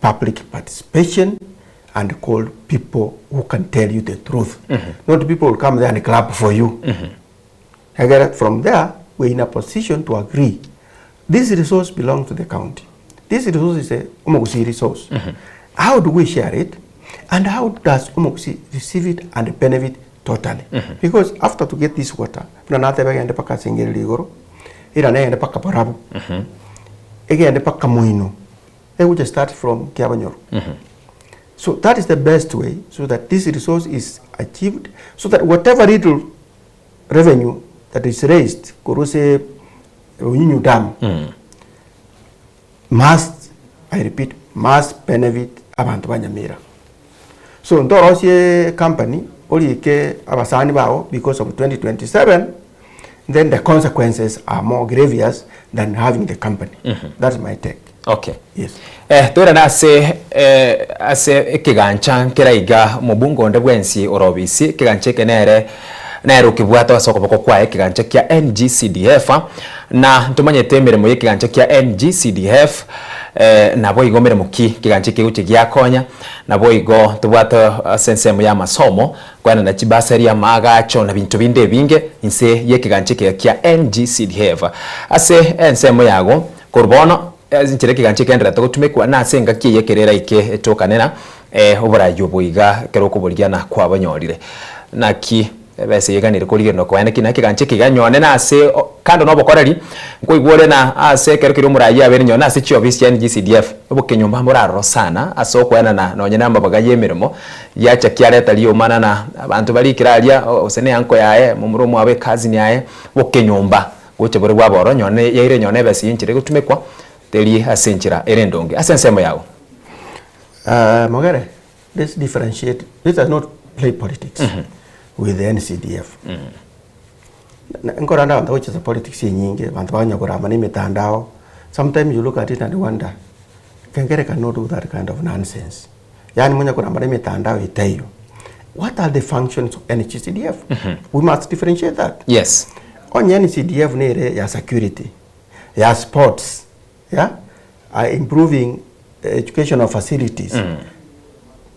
public participation and called people who can tell you the truth not people who come there and clap for you Again, from there, we're in a position to agree. This resource belongs to the county. This resource is a Omogusii resource. How do we share it? And how does Omogusii receive it and benefit totally? Because after to get this water, buna nateba egende paka Sengeri igoro, ira negende paka Borabu, egende paka Moino, egocha start from Kiabanyoro. So that is the best way so that this resource is achieved so that whatever little revenue that is raised korwa ase Onyinyu Dam must, I repeat, must benefit abanto ba Nyamira. So ntorosie company orike abasani bao because of 2027 then the consequences are more grievous than having the company. That's my take. Okay. Yes. Eh, toirane ase eh, ase ekegancha nkera iga omobunge onde bwensi ore obisi ekegancha eke nere nere okebwate ase okoboko kwaye ekegancha kia NGCDF na ntomanyete emeremo ya ekegancha kia NGCDF eh, nabo igo meremo ki ekegancha eke egochia giakonya nabo igo tobwate ase ensemo ya amasomo kwenana chibasari amaagacho na binto binde ebinge inse ya ekegancha eke kia NGCDF ase ensemo yago korwa bono enchera ekegancha ekenderete gotumekwa na ase engaki eye ekero eraike etokanera eh, oborayi obo iga ekero okoborigiana kwabanyorire naki ebesa eye eganire korigererwa koene ki na ekegancha eke iga nyone na ase kando na obokoreri nkoigwa ore na ase ekero keria omorayi abeire nyone ase chiofisi chia NGCDF obokenyomba mboraroro sana ase okoenana nonye na amabaga ya emeremo yacha kiareta riomana na abanto barikire aria gose ne uncle yaye momura omwabo ecousin yaye bokenyomba Gocha bore bw'aboro, nyone yaire nyone ebesa y'enchera egotumekwa, teri ase enchera ere endonge. Ase ensemo yao. Uh, Mogere, let's differentiate. Let us not play politics mm -hmm. with the NCDF. Mm -hmm. Nkoranda abanto gochesa politics enyinge, abanto banyakorama na emitandao. Sometimes you look at it and wonder, Kengere cannot do that kind of nonsense. Yaani monyakoramba na emitandao etaiyo. What are the functions of NGCDF? Mm -hmm. We must differentiate that. Yes. Onye NCDF nere ya security, ya sports, yeah? Uh, improving educational facilities. Mm.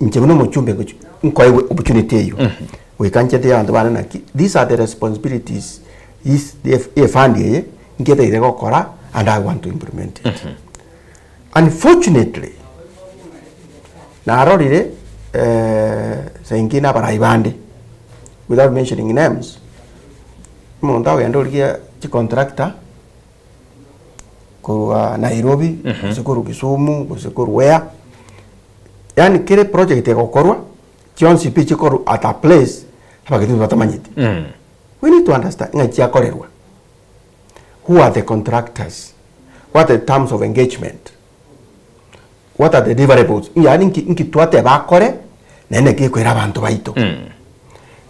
Inche buna omochumbe nkoegwe opportunity eyo. Mm -hmm. Goika nchete abanto bane naki these are the responsibilities is the fund eye nketeire gokora and I want to implement it. Mm -hmm. Unfortunately narorire eh, saingine abarai bande without mentioning names Omonto agenda origia chicontractor korwa Nairobi, gose korwa Kisumu, gose korwa where, yaani kere project egokorwa, chionsi pi chikorwa at a place abageni batamanyeti. We need to understand ng'a chiakorerwa, who are the contractors, what are the terms of engagement, what are the deliverables, yaani nki nki twateba akore, naende naki ekoira abanto baito.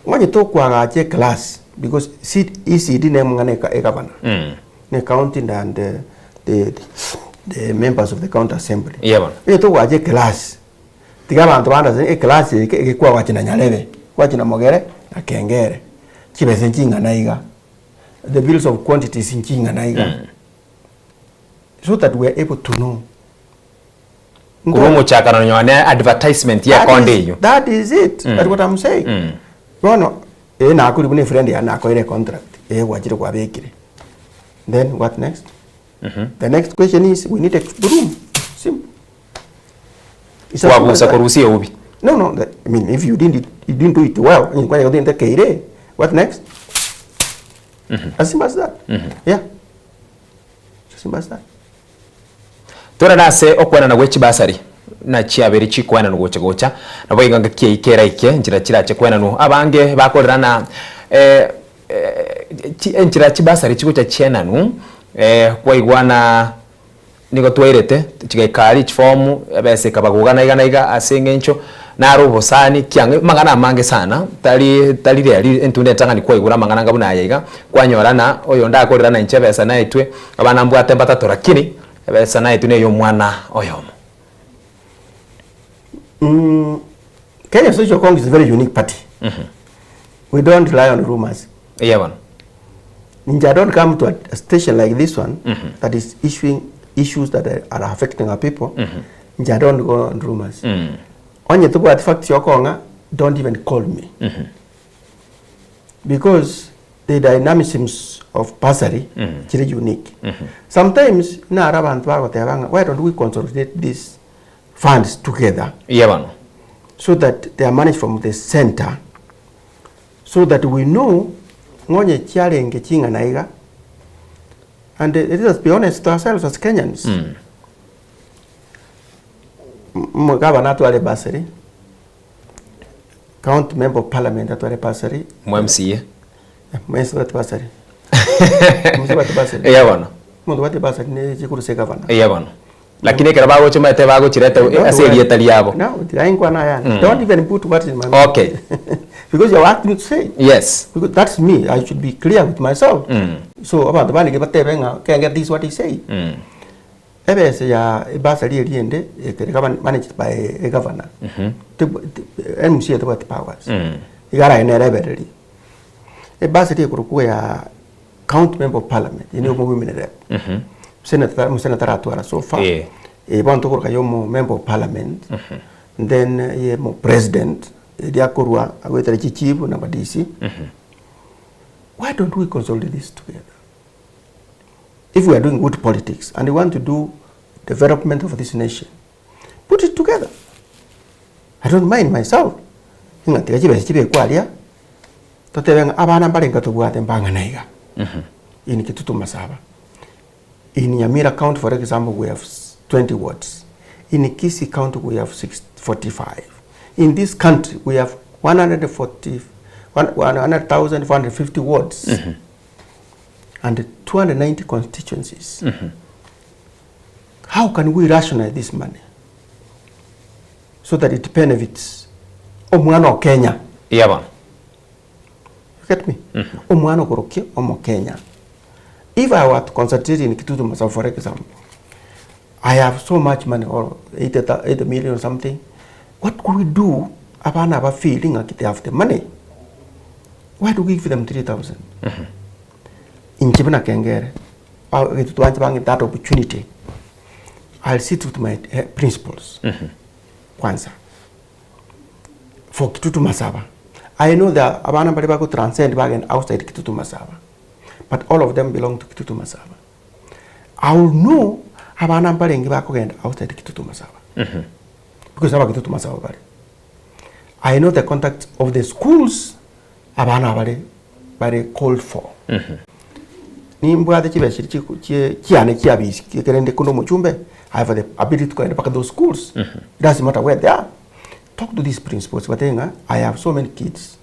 Omanyete okoagacha eclass because C ECD na emong'ana eka egavana, na ecounty and the the the members of the county assembly. Eeh bono. Omanyete okoagacha eclass, tiga abanto ba understand eclass eye eke ekwagacha na Nyarebe, kwagacha na Mogere na Kengere, chibesa nching'ana iga, the bills of quantities nching'ana iga. So that we are able to know. Korwa omochakano nonye ne advertisement That y'ekonde is, eyio. that is it. That's what I'm saying. Bono, eh nakori buna efriend yane nakoire econtract, eh gwachire kwabekire. Then what next? The next question is we need a broom. Simple. It's as simple as Kwabusa that. korusia eubi. No, no, that, I mean, if you didn't, you didn't do it well, kwanya gotinde keire, what next? As simple as that. Yeah. As simple as that. Torane ase okwenana gwe chibasari na chiabere chikwenanwa gocha gocha, naboigo ngaki eyio keraike enchera chirache kwenanwa. Abange bakorera na enchera chibasari chigocha chienanwu, kwaigwana nigo twairete chigaika aria chifomu, ebesa ekabagoga na iga na iga ase eng'encho naro obosani kiang'e amang'ana amange sana, tari tari riaria entunda entang'ani kwaigure amang'ana anga buna aya iga, kwanyora ng'a oyonde akorera na inche ebesa naetwe, abana mbwate mbatato lakini ebesa naetwe na ey'omwana oyomo. Kenya Social Congress is a very unique party. We don't rely on rumors. Eya bono. Ninche I don't come to a, a station like this one that is issuing issues that are, are affecting our people. Ninche I don't go on rumors. Onye tobwati facts yokong'a, don't even call me. Because the dynamisms of bursary chire unique. Sometimes naro abanto bagoteba ng'a why don't we consolidate these funds together Eya bono. so that they are managed from the center so that we know ng'onye chiarenge ching'ana iga and let us be honest to ourselves as Kenyans. Gavana atware bursary, county member of parliament atware bursary, Mwa MCA. Mwensi bwate bursary. Mwensi bwate bursary. Eya bono. Omonto bwate bursary ne chikuru ase gavana. Eya bono. Lakini ekero bagocha omanyete bagochireta ase erieta riabo. No, tiga inkwana ayande. Don't even put words in my mouth. Okay. Because you asked me to say. Yes. Because that's me. I should be clear with myself. So abanto bande batebe ng'a kenge this what he say. Ebese ya ebasari eria ende ekere managed by a governor. MCA tebwati powers. Iga araye nere ebereri. Ebasari ekorokwa ya county member of parliament, eye nigo women rep. Senator, omosenator aratwara so far. Eh, bono tokoroka ya omo member of parliament, then ye mo president, eria akorwa agoetera chichief na aba DC. Why don't we consolidate this together? If we are doing good politics and we want to do development of this nation, put it together. I don't mind myself. Ng'a tiga chibesa chibekwe aria, totebe ng'a abana mbarenge tobwate mbang'ana iga. In Kitutu Masaba. In Nyamira County, for example, we have 20 wards. In Kisii County, we have six, 45. In this country, we have 140, 100,450 wards and 290 constituencies. How can we rationalize this money so that it benefits omwana o Kenya? Iya bono. You get me? Omwana okorokia omo Kenya. If I were to concentrate in Kitutu Masaba, for example, I have so much money, or 80, 80 million or something. What could we do? Abana aba feeling like they have the money. Why do we give them 3,000? Inche buna kengere, Kitutu banche bange that opportunity. I'll sit with my principals. Kwanza. For Kitutu Masaba. I know that abana bari bako transcend bagen outside Kitutu Masaba. But all of them belong to Kitutu Masaba. I will know abana mbarenge bakogenda outside Kitutu Masaba. Because aba Kitutu Masaba bari. I know the contacts of the schools abana bari bari called for. Nimbwate chibesa chiria chie chiane chiabisi ekere nde kunda omochumbe I have the ability to go mpaka those schools. It doesn't matter where they are. Talk to these principals batebe ng'a I have so many kids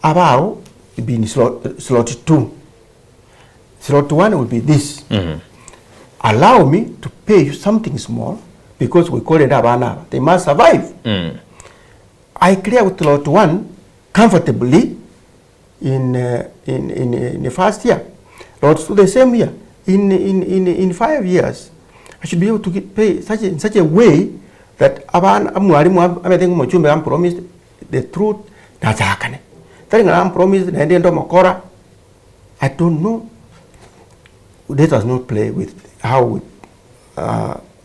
abao been slot 2. Slot 1 will be this. Allow me to pay you something small because we call it abana aba. They must survive. I clear with lot 1 comfortably in the first year. Lot 2 the same year. In 5 years, I should be able to get pay in such a way that abana mwalimu amete ngochumbe am promised the truth nachakane. Tari ng'a am promised naende ndo mokora. I don't know. Let us not play with how we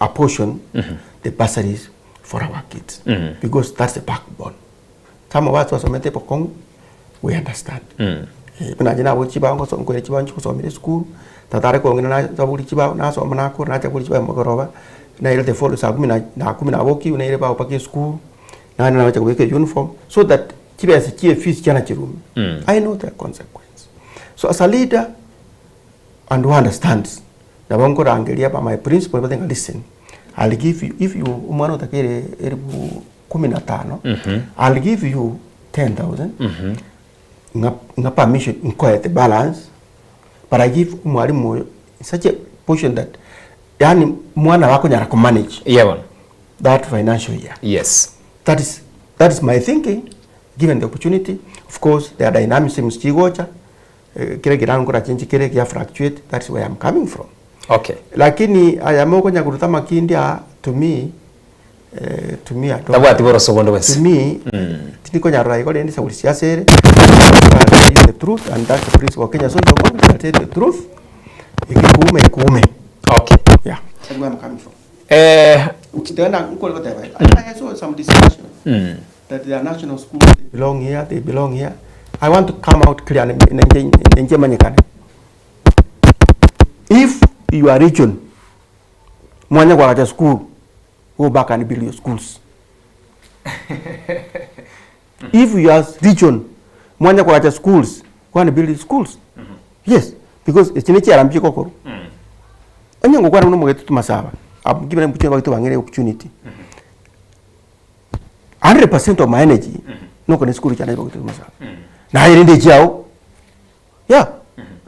apportion the bursaries for our kids, because that's the backbone. Some of us wasomete pokong, we understand. Buna jina bo chiba ngo so ngore chiba ncho somire school, tatare ko ngina na zaburi chiba na so na ko na chaburi chiba mogoroba, na ile the follow sa kumi na kumi na boki na ile ba opake school, na na cha kuweka uniform so that chiba asichie fees chana chirumi. I know the consequence. So as a leader and who understands, na bongo rangelia ba my principle but listen. I'll give you, if you omwana otakeire elifu kumi na tano, I'll give you 10,000, ng'a ng'a permission nkoete balance, but I give omwalimu oyo such a portion that yaani mwana bakonyara ko manage Iye bono. that financial year. Yes. That is, that is my thinking given the opportunity. Of course there are dynamisms chigocha, eh, kere kirango kora chinchi kere kia fluctuate, that's where I'm coming from. Okay. Lakini aya mokonya koruta amakindi aa to me, eh, to me I don't, Tabwati boroso bonde bwensi. to me tindikonyarora igo rende sauri siasa ere I'll tell you the truth and that's the principle of Kenya Social Congress I'll tell you the truth ekekuume ekuume Okay. yeah that's where I'm coming from Eh, then nkore goteba I, I saw some discussion that there are national schools they belong here they belong here I want to come out clear and nenje manyekane if your region mwanya kwagacha school go back and build your schools if your region mwanya kwagacha schools go and build schools yes because echi nechiarambi chikokorwa onye ngokwana buna omogeti tumasaba I'm giving them opportunity bang'ere opportunity 100% of my energy nokona esukuru chiane bagete tumasaba naye rende echiao yeah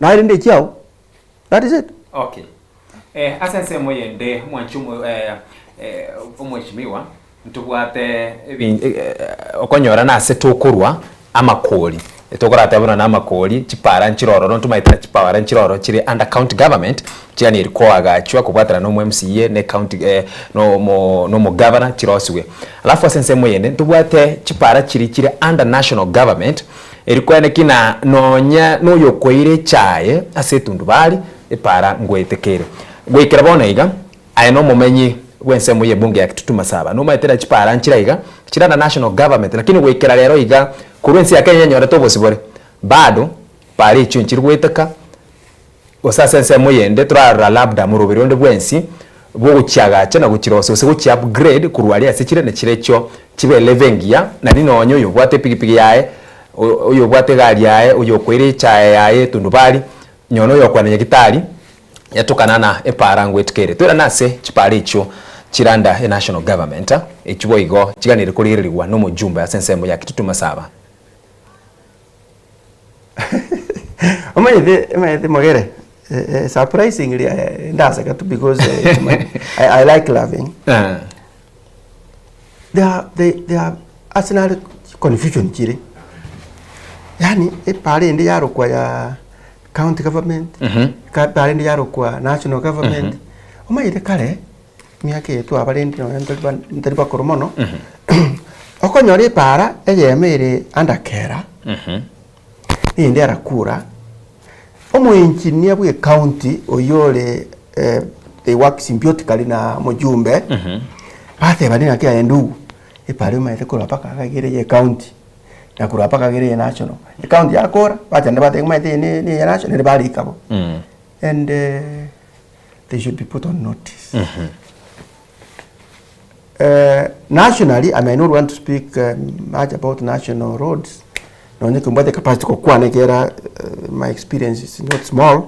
naye rende echiao that is it Okay. Eh, ase ensemo yende mwanchi omo eh, eh, omweshimiwa ntobwate ebi- eh, eh, okonyora nase tokorwa amakori tokorateba buna na amakori chipara nchirororo ntomaete na chipara nchiroro chire under county government chiganeri koagachwa kobwatana na omo MCA ne county eh, no mo governor chirosiwe alafu ase ensemo yende ntobwate chipara chiri chire under national government eri kweneki na nonya noyokoira echaye ase etundubari epara ngwetekere goikera bono iga aye na omomenyi bw'ensemo y'ebunge ya Kitutu Masaba nomaete na chipara nchire iga chire under national government lakini goikera rero iga korwa ense ya Kenya yanyorete obosibore bado para echio nchiri goeteka gose ase ensemo eyende torarora labda moroberi onde bwensi bwogochiagacha na gochirosia gose gochi upgrade korwa aria ase chire na chirecho chibe level engiya nari nonye oyobwate epigipigi yaye oyobwate egari yaye oyokoira echae yaye etundubari nonye oyokoenda nyagitari yatokana na epara ngoetuka ere. Toirane ase chipara echio chire under enational government echio boigo chiganire korigererigwa na omojumbe ase ensemo ya Kitutu Masaba. Omanyete omanyete mogere surprisingly ndaseka tu because I, I like laughing. There are, they, there are ase nare confusion chire yaani epara ende yarokwa ya county government epara ende yarokwa national government omanyete kare emiaka eye twabarendire nonya ntari ba ntari bakoro mono okonyora epara eyemo ere under kera eyende arakura omoengineer bwa ecounty oywo ore they work symbiotically na omojumbe bateba ning'aki aye ndugu epara omanyete korwa mpaka iga iga ere ya ecounty na korwa mpaka iga ere ya national. Ecounty yakora bachanda bateba omanyete eye ne ne ya national nere barika bo. And they should be put on notice. Nationally, I may not want to speak much about national roads, nonye kimbwate capacity gokwana ekera my experience is not small.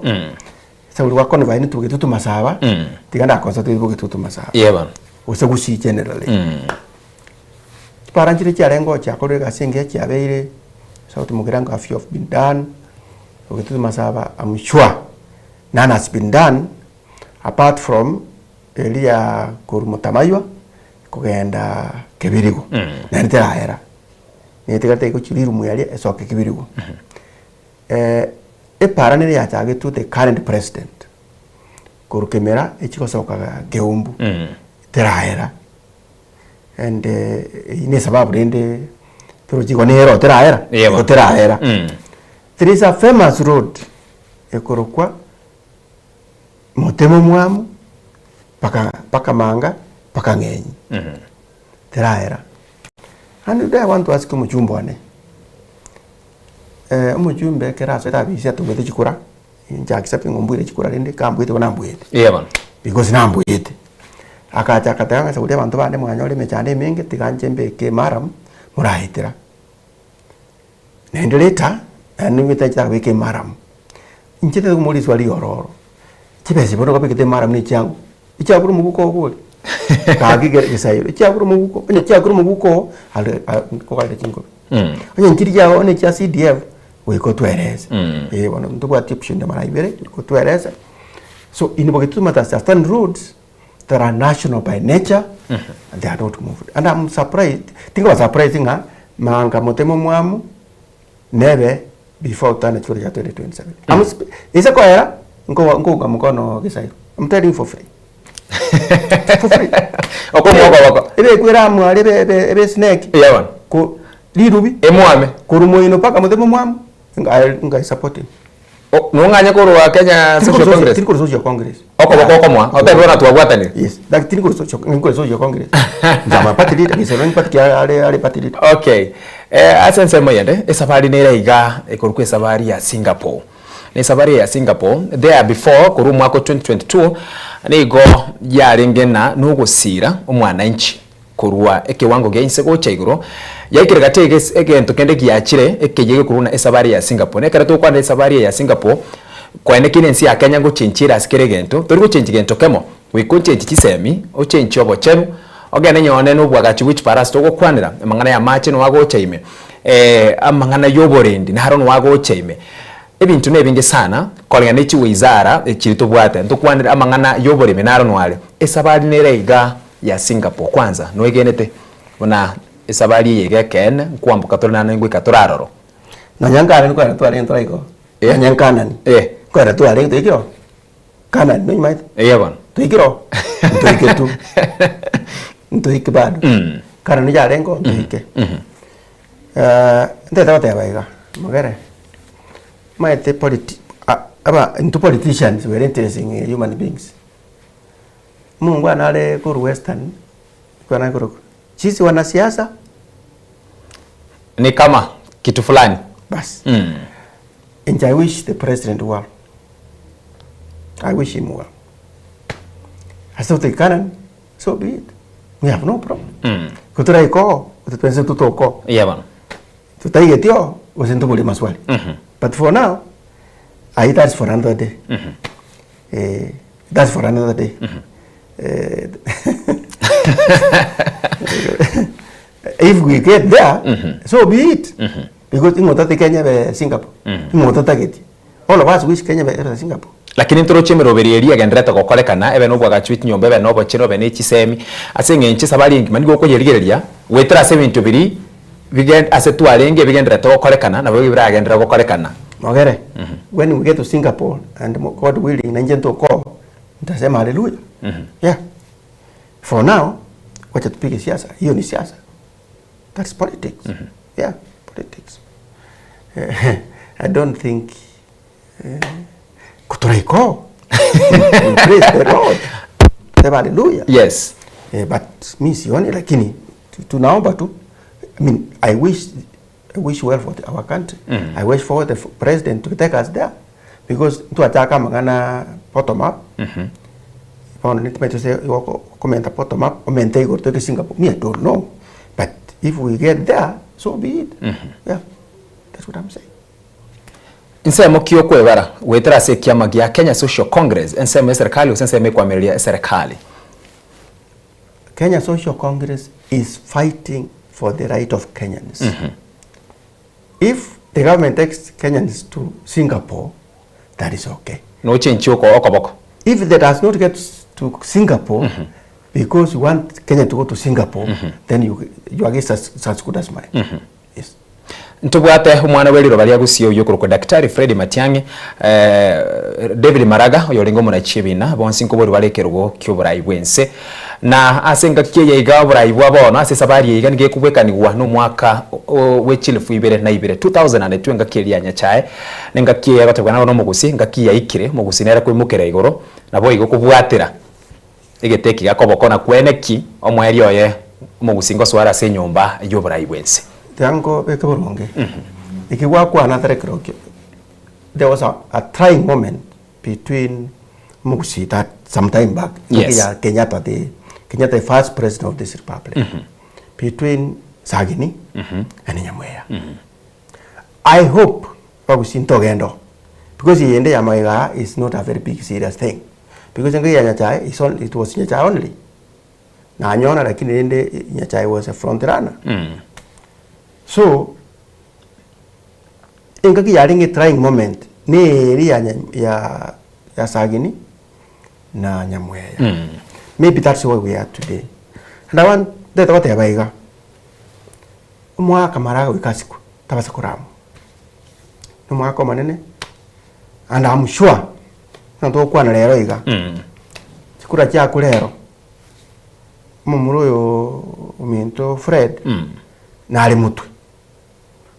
Ase buri gwa convene tobegete tomasaba, tiga nda concentrate bogete tomasaba. Ye bono. Gose gusii generally. Chipara nchire chiarenge gochia korwa egasi engiya chiabeire, South Mugirango a few have been done, bogete tomasaba I'm sure none has been done apart from eria korwa Mutamaywa kogenda Kebirigo. Naende teraera. Netigarete igochia rirumu eria esoke Kebirigo. Epara nere yachagetwe the current president korwa Kemera echigosoka Keumbu teraera. And eyio ne esababu rende torochi igo nero teraera Yebo. igo teraera. There is a famous road ekorokwa Motemo Mwamu mpaka mpaka Manga mpaka Ng'enyi. Teraera. And today I want to ask omochumbe one. Omochumbe ekero asoete abisi atobwete chikura, inche accept ng'a ombuire chikura rende kambuete bo nambuete. Eeh bono. Because nambuete. Akacha agateba ng'a sauri abanto bande mwanyora emechando emenge tiga inche mbeke emaram moraetera. Naende later, naende nimanyete nachete akabeka emaram. Inche tari komoria riswali riororo, chibesa bono okabekete emaram na echiang'o, echiabure omobuko ogo ore. Gaki ge- gesairo, chiakure omoguko, onye chiakure omoguko oo, are a nkogarire chinkobi. Onye nchiri chiago ne chia CDF, goika otwerese. Eh bono ntobwati option mara ibere, goika otwerese. So in Bogetutu matters, there are certain roads that are national by nature and they are not moved. And I'm surprised, tinkoba surprised ng'a manga moteme omwamu nebe before totane chikura chia 2027. I'm sp- ise koera nko- nkounga mkono Gisairo. I'm telling you for free. For free. Okomoa Ebe ekwera amo aria ebe ebe ebe snake. Yeah bono. Ko rirubi. Emwame. Korwa moino mpaka moteme omwamu ngai ngai support him. Nong'anye korwa Kenya Social Congress? Tiri korwa Social Congress. Okoboko okomoa, otebe bono twabwatanire. Yes, lakini tiri korwa social, ng'ikore Social Congress. Nzama party leader, Giselo ni party kia are are party leader. Okay. Eh, ase ensemo eyende, esafari nere iga ekorokwa esafari ya Singapore. Na esafari eye ya Singapore, there before korwa omwaka o 2022, nigo yarenge ng'a nogosira omwananchi Korwa ekewango gia inse gocha igoro, yaikire gati egesi egento kende giachire ekeyia gekorwa buna esabari ya Singapore. Na ekero togokwana esabari eye ya Singapore, koenekia nense ya Kenya ngochenchia ere ase kera egento, tori gochenchia gento kemo, goika ochenchie chisemi, ochenchie obochenu, ogende nyone na obwagachi bwe chipara ase togokwanera, amang'ana ya amache nogo agocha ime, amang'ana ya oborendi naro nogo agocha ime. Ebinto nebinge sana, koreng'ana ne chiwizara chiria tobwate, ntokwanere amang'ana ya oboremi naro noare. Esabari nere iga ya Singapore kwanza noegenete buna esabari eye iga ekeene nkwamboka tore naende ngoika tore aroro. Nonya nkanani kwera twarenge toraika oo. Nonya nkanani. Kwera twarenge toikire oo. Kanani noimanyete? Eeh bono. Toikire oo. Ntoike tu. Ntoike bado. Kanani yarenge oo ntoike. Ntete goteba iga, mogere, omanyete politi aba intwe politicians we are interesting human beings. Omongwana are korwa Western, kwana korokwa, sisi wanasiasa Ni kama kitu fulani. Bas. Inche I wish the president well. I wish him well. Ase totoikanani, so be it. We have no problem. Ko toraike oo, gose twensi totoke oo. Eya bono. Totaigeti oo, gose ntoborie maswali. But for now, aye that's for another day. Eh, that's for another day. Eh, if we get there, so be it. Because ing'o totagete Kenya ebe Singapore? Ing'o totageti? All of us wish Kenya ebe Singapore. Lakini ntoroche emeroberio eria egendererete gokorekana, ebe nobwagachi bwe chinyomba, ebe nobochenu, ebe ne chisemi, ase eng'encho esabari engima nigo okoyerigereria goetera ase ebinto biria bigen ase twarenge ebigendererete gokorekana nabo biragenderere gokorekana. Mogere, when we get to Singapore and God willing na inche ntokoo, nitasema hallelujah. Yeah. For now, wacha tupige siasa. Hiyo ni siasa. That's politics. Yeah, politics. I don't think Kotoraika we praise the Lord. Sema hallelujah. Yes. Eh, but mi sioni lakini tunaomba tu. I mean, I wish I wish well for the, our country. I wish for the president to take us there because twachaka amang'ana bottom up. Bono nitimanyete gose igo okomenta bottom up omente igoro toike Singapore. Me I don't know. But if we get there, so be it. Yeah. That's what I'm saying. Ensemo ki okwebara goetera ase ekiama gia Kenya Social Congress, ensemo y'eserekari gose ensemo ekwamereria eserekari? Kenya Social Congress is fighting for the right of Kenyans. If the government takes Kenyans to Singapore, that is okay. Nochenchie oko okoboko. If they does not get to Singapore, because you want Kenya to go to Singapore, then you, you are against as, as good as mine. Yes. Ntobwate omwana bwe riroba ria Gusii oyio okorokwa Daktari Fred Matiang'i, David Maraga oyorenge omorachi ebina, bonsi nkoborwa bare ekerogo ki'oborai bw'ense. Na ase engaki eye iga oborai bwa bono ase esabari eye iga nigo ekobwekanigwa nomwaka bwe chilifu ibere na ibere, 2002, engaki eria ya Nyachae, na engaki eye egotebwa nabo nomogusii, engaki yaikire, omogusii nere koimokera igoro, naboigo kobwatera egete eke gekoboko na kwene ki omoerio oye omogusii ngosoare ase enyomba y'oborai bw'ense. Tiga nkobeke boronge, eki gwakwana tari kerokio, there was a, a trying moment between omogusii that some time back, engaki ya Kenyatta the, Kenyatta the first president of this republic, between Sagini and Nyamweya. I hope bagusii ntogenda oo, because eyende ya magega aa is not a very big serious thing. Because engaki ya Nyachae is only, it was Nyachae only. Nanyona lakini rende Nyachae was a front runner. So, engaki yarenge trying moment neri ya nya- ya ya Sagini na Nyamweya. Maybe that's why we are today. And I want ndete goteba iga, omwaka mara agoika asikwe, tabasa korama. Na omwaka omonene, and I'm sure, buna togokwana rero iga, chikura chiaku rero, omomura oyo ominto Fred, nare motwe,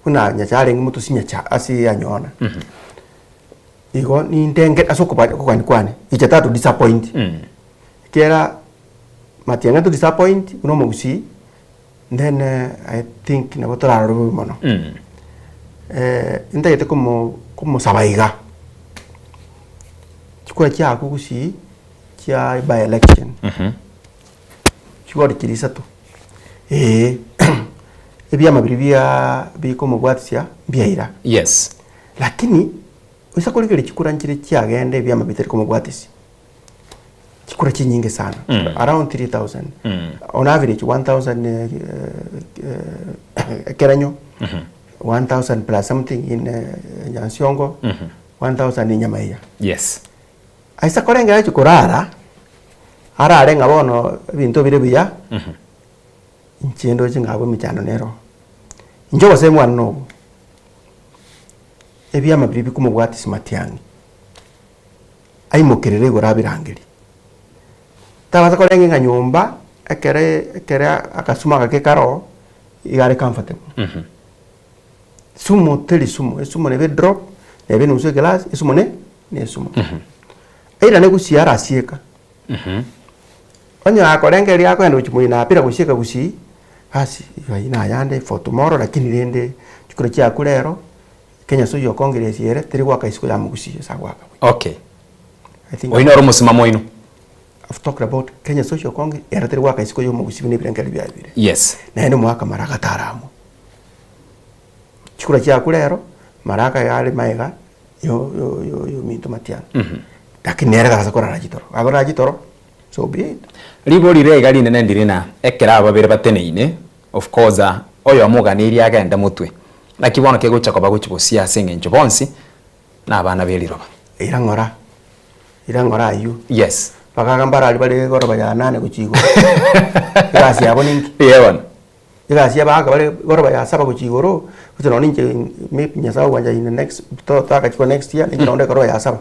buna Nyasae arenge motwe ase Nyasae ase anyona. Igo nintenge ase okoba okogania kwane, inche tatu disappoint, ekiagera Matiang'i ato disappoint buna omogusii, then I think nabo torarore bobe mono. Ntagete komo komosaba iga, chikura chiago gusii chia by election, chigori chiria isato, eeh ebiama biria biaa bikomobwatisia mbiaira. Yes. Lakini, oisa korigereria chikura nchire chiagenda ebiama bitari komobwatisia, chikura chinyinge sana, around 3000, on average 1000 eh, eh, ekerenyo, 1000 plus something in eh, Nyansiongo, 1000 in Nyamaiya. Yes. Aisa korengera achi korara, arare ng'a bono ebinto bire buya, inche ndoche ng'a abwo emechando nero. Inche obosemi bwane nobo, ebiama biria bikomobwatisia matiang'i, aimokerere igoro abirangerie. Tabasa korenge ng'a nyomba, ekere ekere akasuma gake karoo, iga are comfortable. Sumu teri sumu, esumu nebe edrop, nebe enusu eglass, esumu ne ne esumu. Airane gusii arasieka, onye gakorengereria akogenda gochia moino apira gosieka gusii, basi aywo nayande for tomorrow lakini rende chikura chiaku rero, Kenya ase oywo okongeria esi ere, teri goaka isiko ya mogusii ase agoaka buya. Okay. I think Oyio noro omosimamo oino. I've talked about Kenya Social Congress ere teri goaka isiko ya omogusii buna ebirengererio biaye bire. Yes. Naende omwaka mara agatara amo. Chikura chiaku rero, mara aka are maega yo yo yo yominto matiang'i. Lakini nere gasa korara chitoro, gakorara chitoro, so be it. Ribori riria iga rinene ndiri na ekero aba babere bateneine, of course oyomo oganeirie agende motwe, naki bono kegocha koba gochia bosia ase eng'encho bonsi na abana be riroba. Ira ng'ora, ira ng'ora aywo. Yes. Bagaga mbarari bare egoroba ya nane gochia igoro. Egasi yabo ninki? Eeh bono. Egasi y'abagaaka bare igoro ya saba gochia igoro, gose nonye ninche maybe Nyasaye ogwancha in the next to toagachigwa next year, ninche nonde igoro ya saba.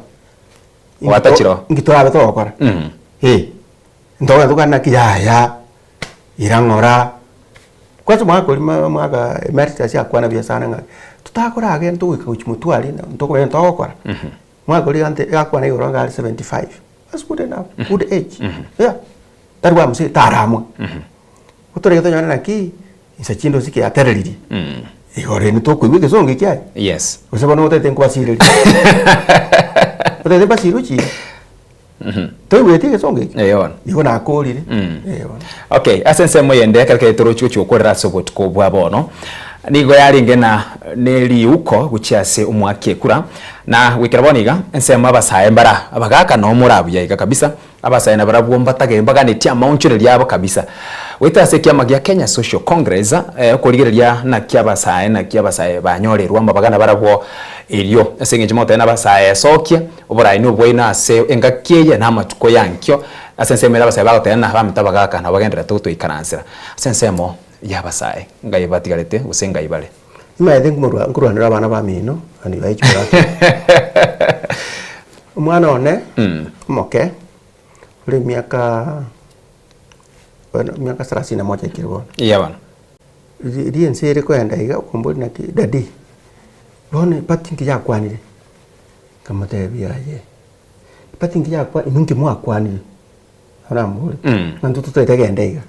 Gwatachire oo. Inki torabe togokora? Eh, ntogenda tokwane naki yaya, ira ng'ora. Kwanza omwaka oria ma omwaka emeritus akwana buya sana ng'a totakora age ntogoika gochia motwe aria ntokomanya ntogokora. Omwaka oria ante akwana igoro iga are 75, that's good enough, good age, yeah. Tari bwa mzee taramwa. Otorenge tonyore naki inse chinde osike yatereririe. Igo rende tokoigwa egesongo ekiaye. Yes. Gose bono otagete nkobasirerie. Otagete mbasirwe chire. Toigweti egesongo eki? Eh, bono. Igo nakorire. Eh, bono. Okay, ase ensemo eyende ekero kere torochi gochia gokorera ase obotuko bwa bono, nigo yarenge na ne riuko gochia ase omwaki ekura, na goikera bono iga, ensemo abasae mbara abagaka noo more abuya iga kabisa, Abasae nabarabwo mbatage mbaganetie amaonchoreria abo kabisa. Goetera ase ekiama gia Kenya Social Congress, okorigereria naki abasae naki abasae banyorerwe amabaga nabarabwo erio ase eng'encho mogoteba nabasae esokia oborai nobwaino ase engaki eye na amatuko ya nkio ase ensemo ere abasae bagoteba na abamito abagaka nabo bagendererete gotoikaransera ase ensemo y'abasae ngai batigarete gose ngai bare. Nimanyete nkomorwa nkorwanera abana bamino and you are age bracket. Omwana one omoke ore emiaka bono emiaka thelathini na moja ekere bono. Eya bono. Ri riense ere koenda iga okomboria naki daddy, bono eparty nki yakwanire? Nkamotebia aye, eparty nki yakwa inwe nki mwakwanire? Aramboria, ng'a intwe totaete genda iga.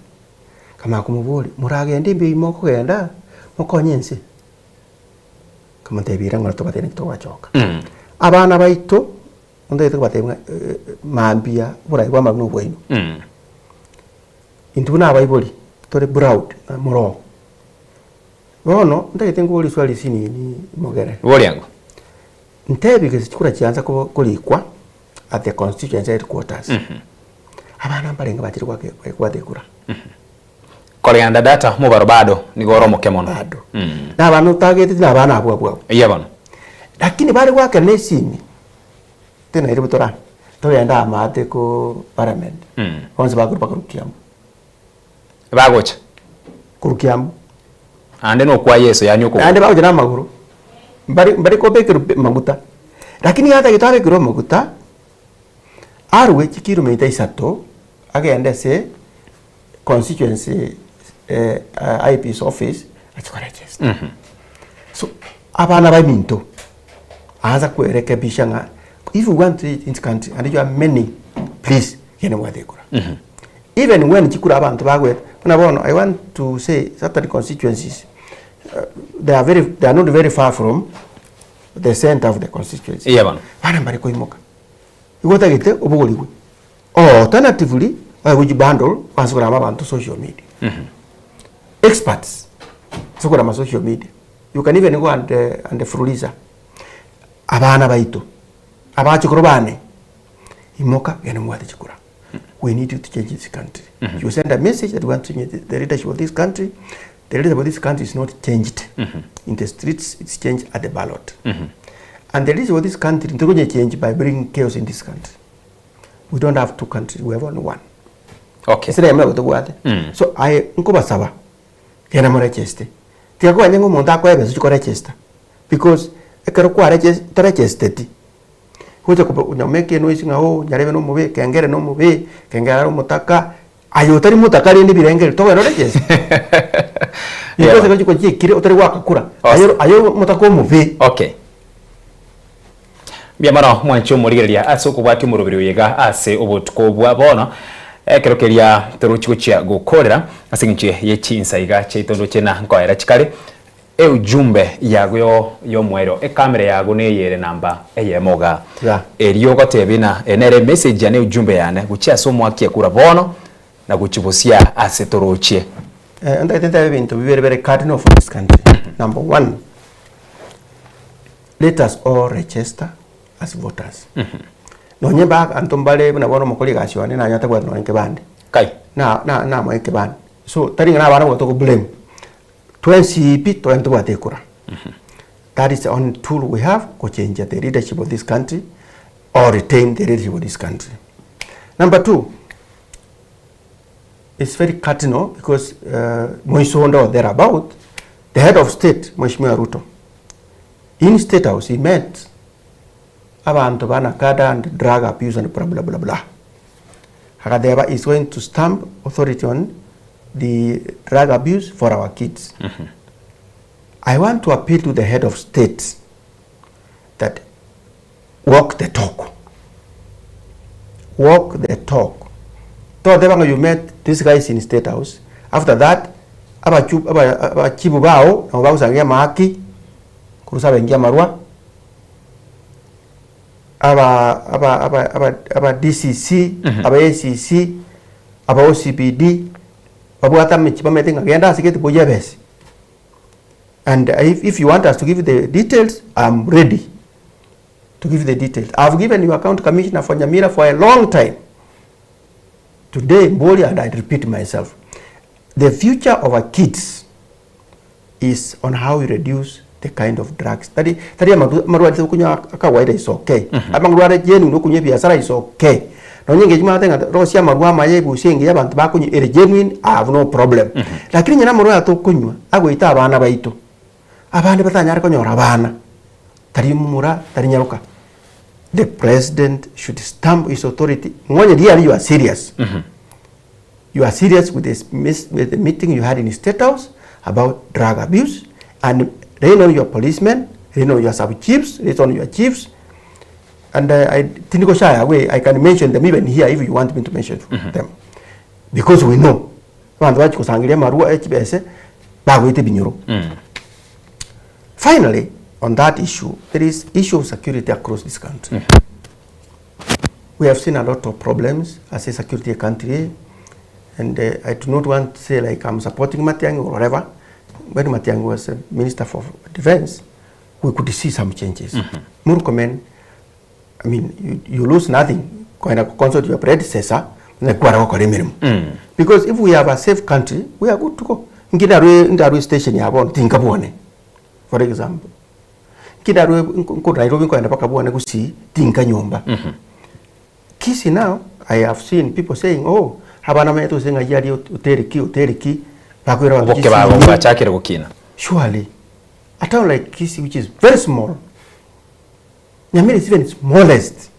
Nkamanya komoboria, moragende mbuya mokogenda, mokonye ense? Nkamotebia ira ng'ora tobatebie naki togochoka. Abana baito, ntagete kobatebia ng'a mambia oborai bwa amaru nobwaino. Intwe buna abaibori, tore proud ng'a more oo. Bono, ntagete nkoborie swali ase nini mogere. Boria ango. Ntebi gese chikura chiansa ko korikwa at the constituency headquarters. Abana mbarenge bachire goaka kobwata ekura. Koregana data mobaro bado nigo ore omoke mono. Bado. Na abana otagete na abana abwo abwo abwo. Eya bono. Lakini bare goakera na esimi, tinairi torane, togende amaate ko parliament, bonsi bakorwa bakorwa Kiambu. Bagocha. Korwa Kiambu. Ande nokwa Yeso yaani okogoro. Naende bagocha na amagoro, mbari mbari kobekerwa pi maguta, lakini iga atagete abekerwe amaguta, arwe chikilomita isato, agende ase constituency IP's office ache koregister. So abana baminto ansa kwerekebisha ng'a if you want in this country and you are many please genda mwate ekura. Even when chikura abanto bagoeta buna bono I want to say certain constituencies they are very they are not very far from the center of the constituency. Eya bono. Bana mbare koimoka igo otagete obogorigwe Or alternatively, oye gochi bundle kwansa korama abanto social media. Experts ase korama social media. You can even go and, and furuliza abana baito, abachokoro bane, imoka genda mobwate chikura. We need you to change this country. You send a message that we want to change the leadership of this country. The leadership of this country is not changed in the streets, it's changed at the ballot. And the leadership of this country, ntokonye change by bringing chaos in this country. We don't have two countries, we have only one. Okay. Ase eyemo nabo tobwate. So aye nkobasaba, genda moregeste. Tiga kwanya ng'a omonto akoe ebesa ochie koregesta because ekero kwareges otaregesteti, gocha koba onya make enoise ng'a ooh nyarebe na omobe, kengere na omobe, kengere are omotaka, aye otari motaka rende ebirengererio togenda oregeste. Yeah. Because ekero chikochiekire otari goaka kura, aye aye omotaka omobe. Okay. Mbuya mono mwanche omorigereria ase okobwatia omoroberi oyo iga ase obotuko bwa bono, ekero keria torochi gochia gokorera ase eng'encho ye chinsa iga chiaito ndoche na nkoera chikare, eujumbe yago yo yomoerio ekamera yago neye ere namba eyemo igaa. Yeah. Erio ogotebia ng'a eye nere emessage yane eujumbe yane gochia ase omoaki ekura bono na gochibosia ase torochie. Eh, ntagete ntebe ebinto bibere bere cardinal for this country. Number one, Let us all register as voters. Nonye ba abanto mbare buna bono omokori egasi one nanye atabwati nonye ekebande. Kai. Na na namoe ekebande. So tari ng'a na abana boka togo blame. Twensi pi togende tobwate ekura. That is the only tool we have gochenjia the leadership of this country or retain the leadership of this country. Number two, it's very cardinal because uh, moiso onde or thereabout, the head of state, Mheshimiwa Ruto, In state house he met abanto ba Nakada and drug abuse and blah blah blah blah. Agateba he's going to stamp authority on the drug abuse for our kids. I want to appeal to the head of state that walk the talk. Walk the talk. Toteba ng'a you met these guys in state house, after that abachu aba abachibu bao nabo bagosangia amahaki korwa ase abaingi amarwa, aba aba aba aba aba DCC, aba ACC, aba OCPD, babwate amechi bamaete ng'a genda ase gete boyia ebesa. And if, if you want us to give you the details, I'm ready to give you the details. I've given you account commissioner for Nyamira for a long time. Today, Mbori, and I repeat myself, the future of our kids is on how we reduce the kind of drugs. Tari tari amarwa kunywa kawaida is okay. Amarwa genuine okunywa ebiasara is okay. Nonye engaki mwate ng'a rosia amarwa amaya ebusia engiya abanto bakonywa ere genuine I have no problem. Lakini onye namarwa aya tokonywa agoita abana baito, abande batanyare konyora abana, tari momura tari nyaroka, the president should stamp his authority ng'onye riari you are serious. You are serious with this with the meeting you had in state house about drug abuse and rain on your policemen, rain on your sub chiefs, rain on your chiefs and I tindi go shy away I can mention them even here if you want me to mention them because we know abanto bachi kosangeria amarwa echibese bagoeta ebinyoro. Finally on that issue there is issue of security across this country. We have seen a lot of problems as a security country and uh, I do not want to say like I'm supporting Matiang'i or whatever. When Matiang'i was a minister for defense, we could see some changes. Murkomen, I mean, you, you lose nothing. Going to consult your predecessor Naki kware gokora emeremo. Because if we have a safe country, we are good to go. Nki ndarwe ndarwe station ya bono tinkabwane, for example. Nki ndarwe nko nko Nairobi nkoenda mpaka bwane gusii, tinkanyomba. Kisii now, I have seen people saying, oh, abana bamenyete gose ng'ai aria hoteli ki, hoteli ki, bakoira abanto Oboke babo chisimi. bwachakire gokina. Surely, a town like Kisii which is very small, Nyamira is even smallest.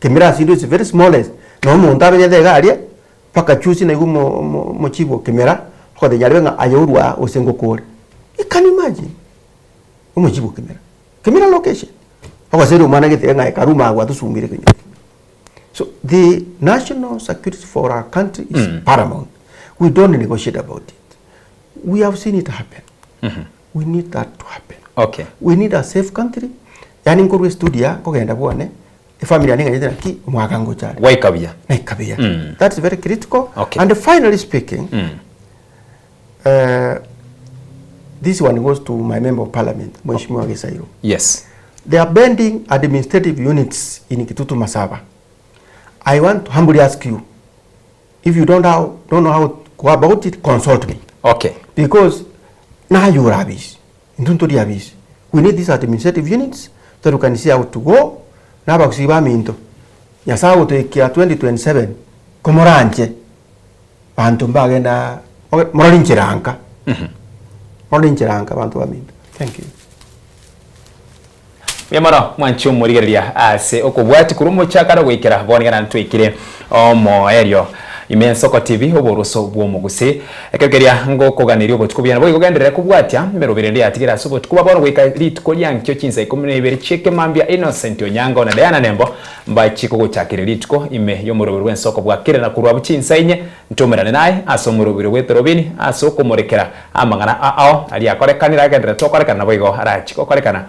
Kemira ase intwe is very smallest, na omonto amenyete iga aria, mpaka juzi naigwa omo omo omochibu o Kemera, ogotebia nyarebe ng'a aye orwa aa gose ngokore. You can imagine, omochibu o Kemera, Kemera location, ogoseria omwana gete ng'a ekaruma agwo atosumbire ekenyoro. So the national security for our country is paramount. We don't negotiate about it. We have seen it happen. We need that to happen. Okay. We need a safe country. Yaani nkorwa estudio aa nkogenda bwane, efamily yane eng'anyete naki omwaka ngocha are. Gwaika buya. Naika buya. Mm. That's very critical. Okay. And finally speaking, this one goes to my member of parliament, Mheshimiwa Gisairo. Yes. They are bending administrative units in Kitutu Masaba. I want to humbly ask you, if you don't, how, don't know how to go about it, consult me. Okay. Because nayura abisi, intwe ntori abisi. We need these administrative units so we can see how to go. Nabagusi baminto, Nyasaye agotoikia 2027 komoranche banto mbagenda morore inchera nka. Morore inchera nka banto baminto. Thank you. Mbuya mono mwanche omorigereria ase okobwatia korwa omochakano goikera bono iga naende twaikire omoerio. Ime Ensoko TV oboroso bw'omogusii. Ekero keria ngokoganeria obotuko buya nabo igo genderera kobwatia emeroberi ende yatigire ase obotuko bwa bono goika rituko ria nkio chinsa ikomi na ibere chi'ekemambia Innocent Onyango na Diana Nembo mbachi kogochakera rituko ime y'omoroberi bw'ensoko bwakire na korwa abwo chinsa inye ntomerane naye ase omoroberi bw'etorobini ase okomorekera amang'ana ao aria akorekanire agendererete gokorekana naboigo arachi gokorekana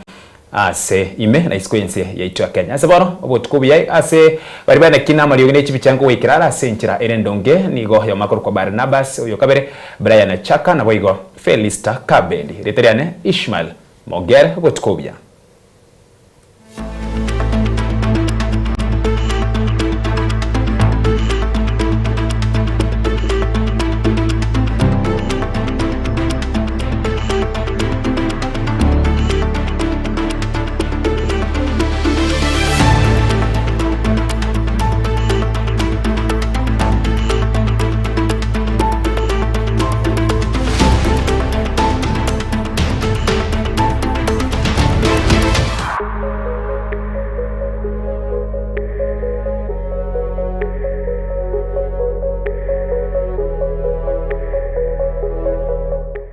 Ase ime na isiko y'ense yaito ya Kenya. Ase bono, obotuko obuya ase baria bare nakina amariogi ne chibicha nkogoikera are ase enchera ere endonge, nigo oyomo akorokwa Barnabas, oyo kabere Brian Chaka, naboigo Felista Kabendi. Rieta riane Ishmael Mogere, obotuko obuya.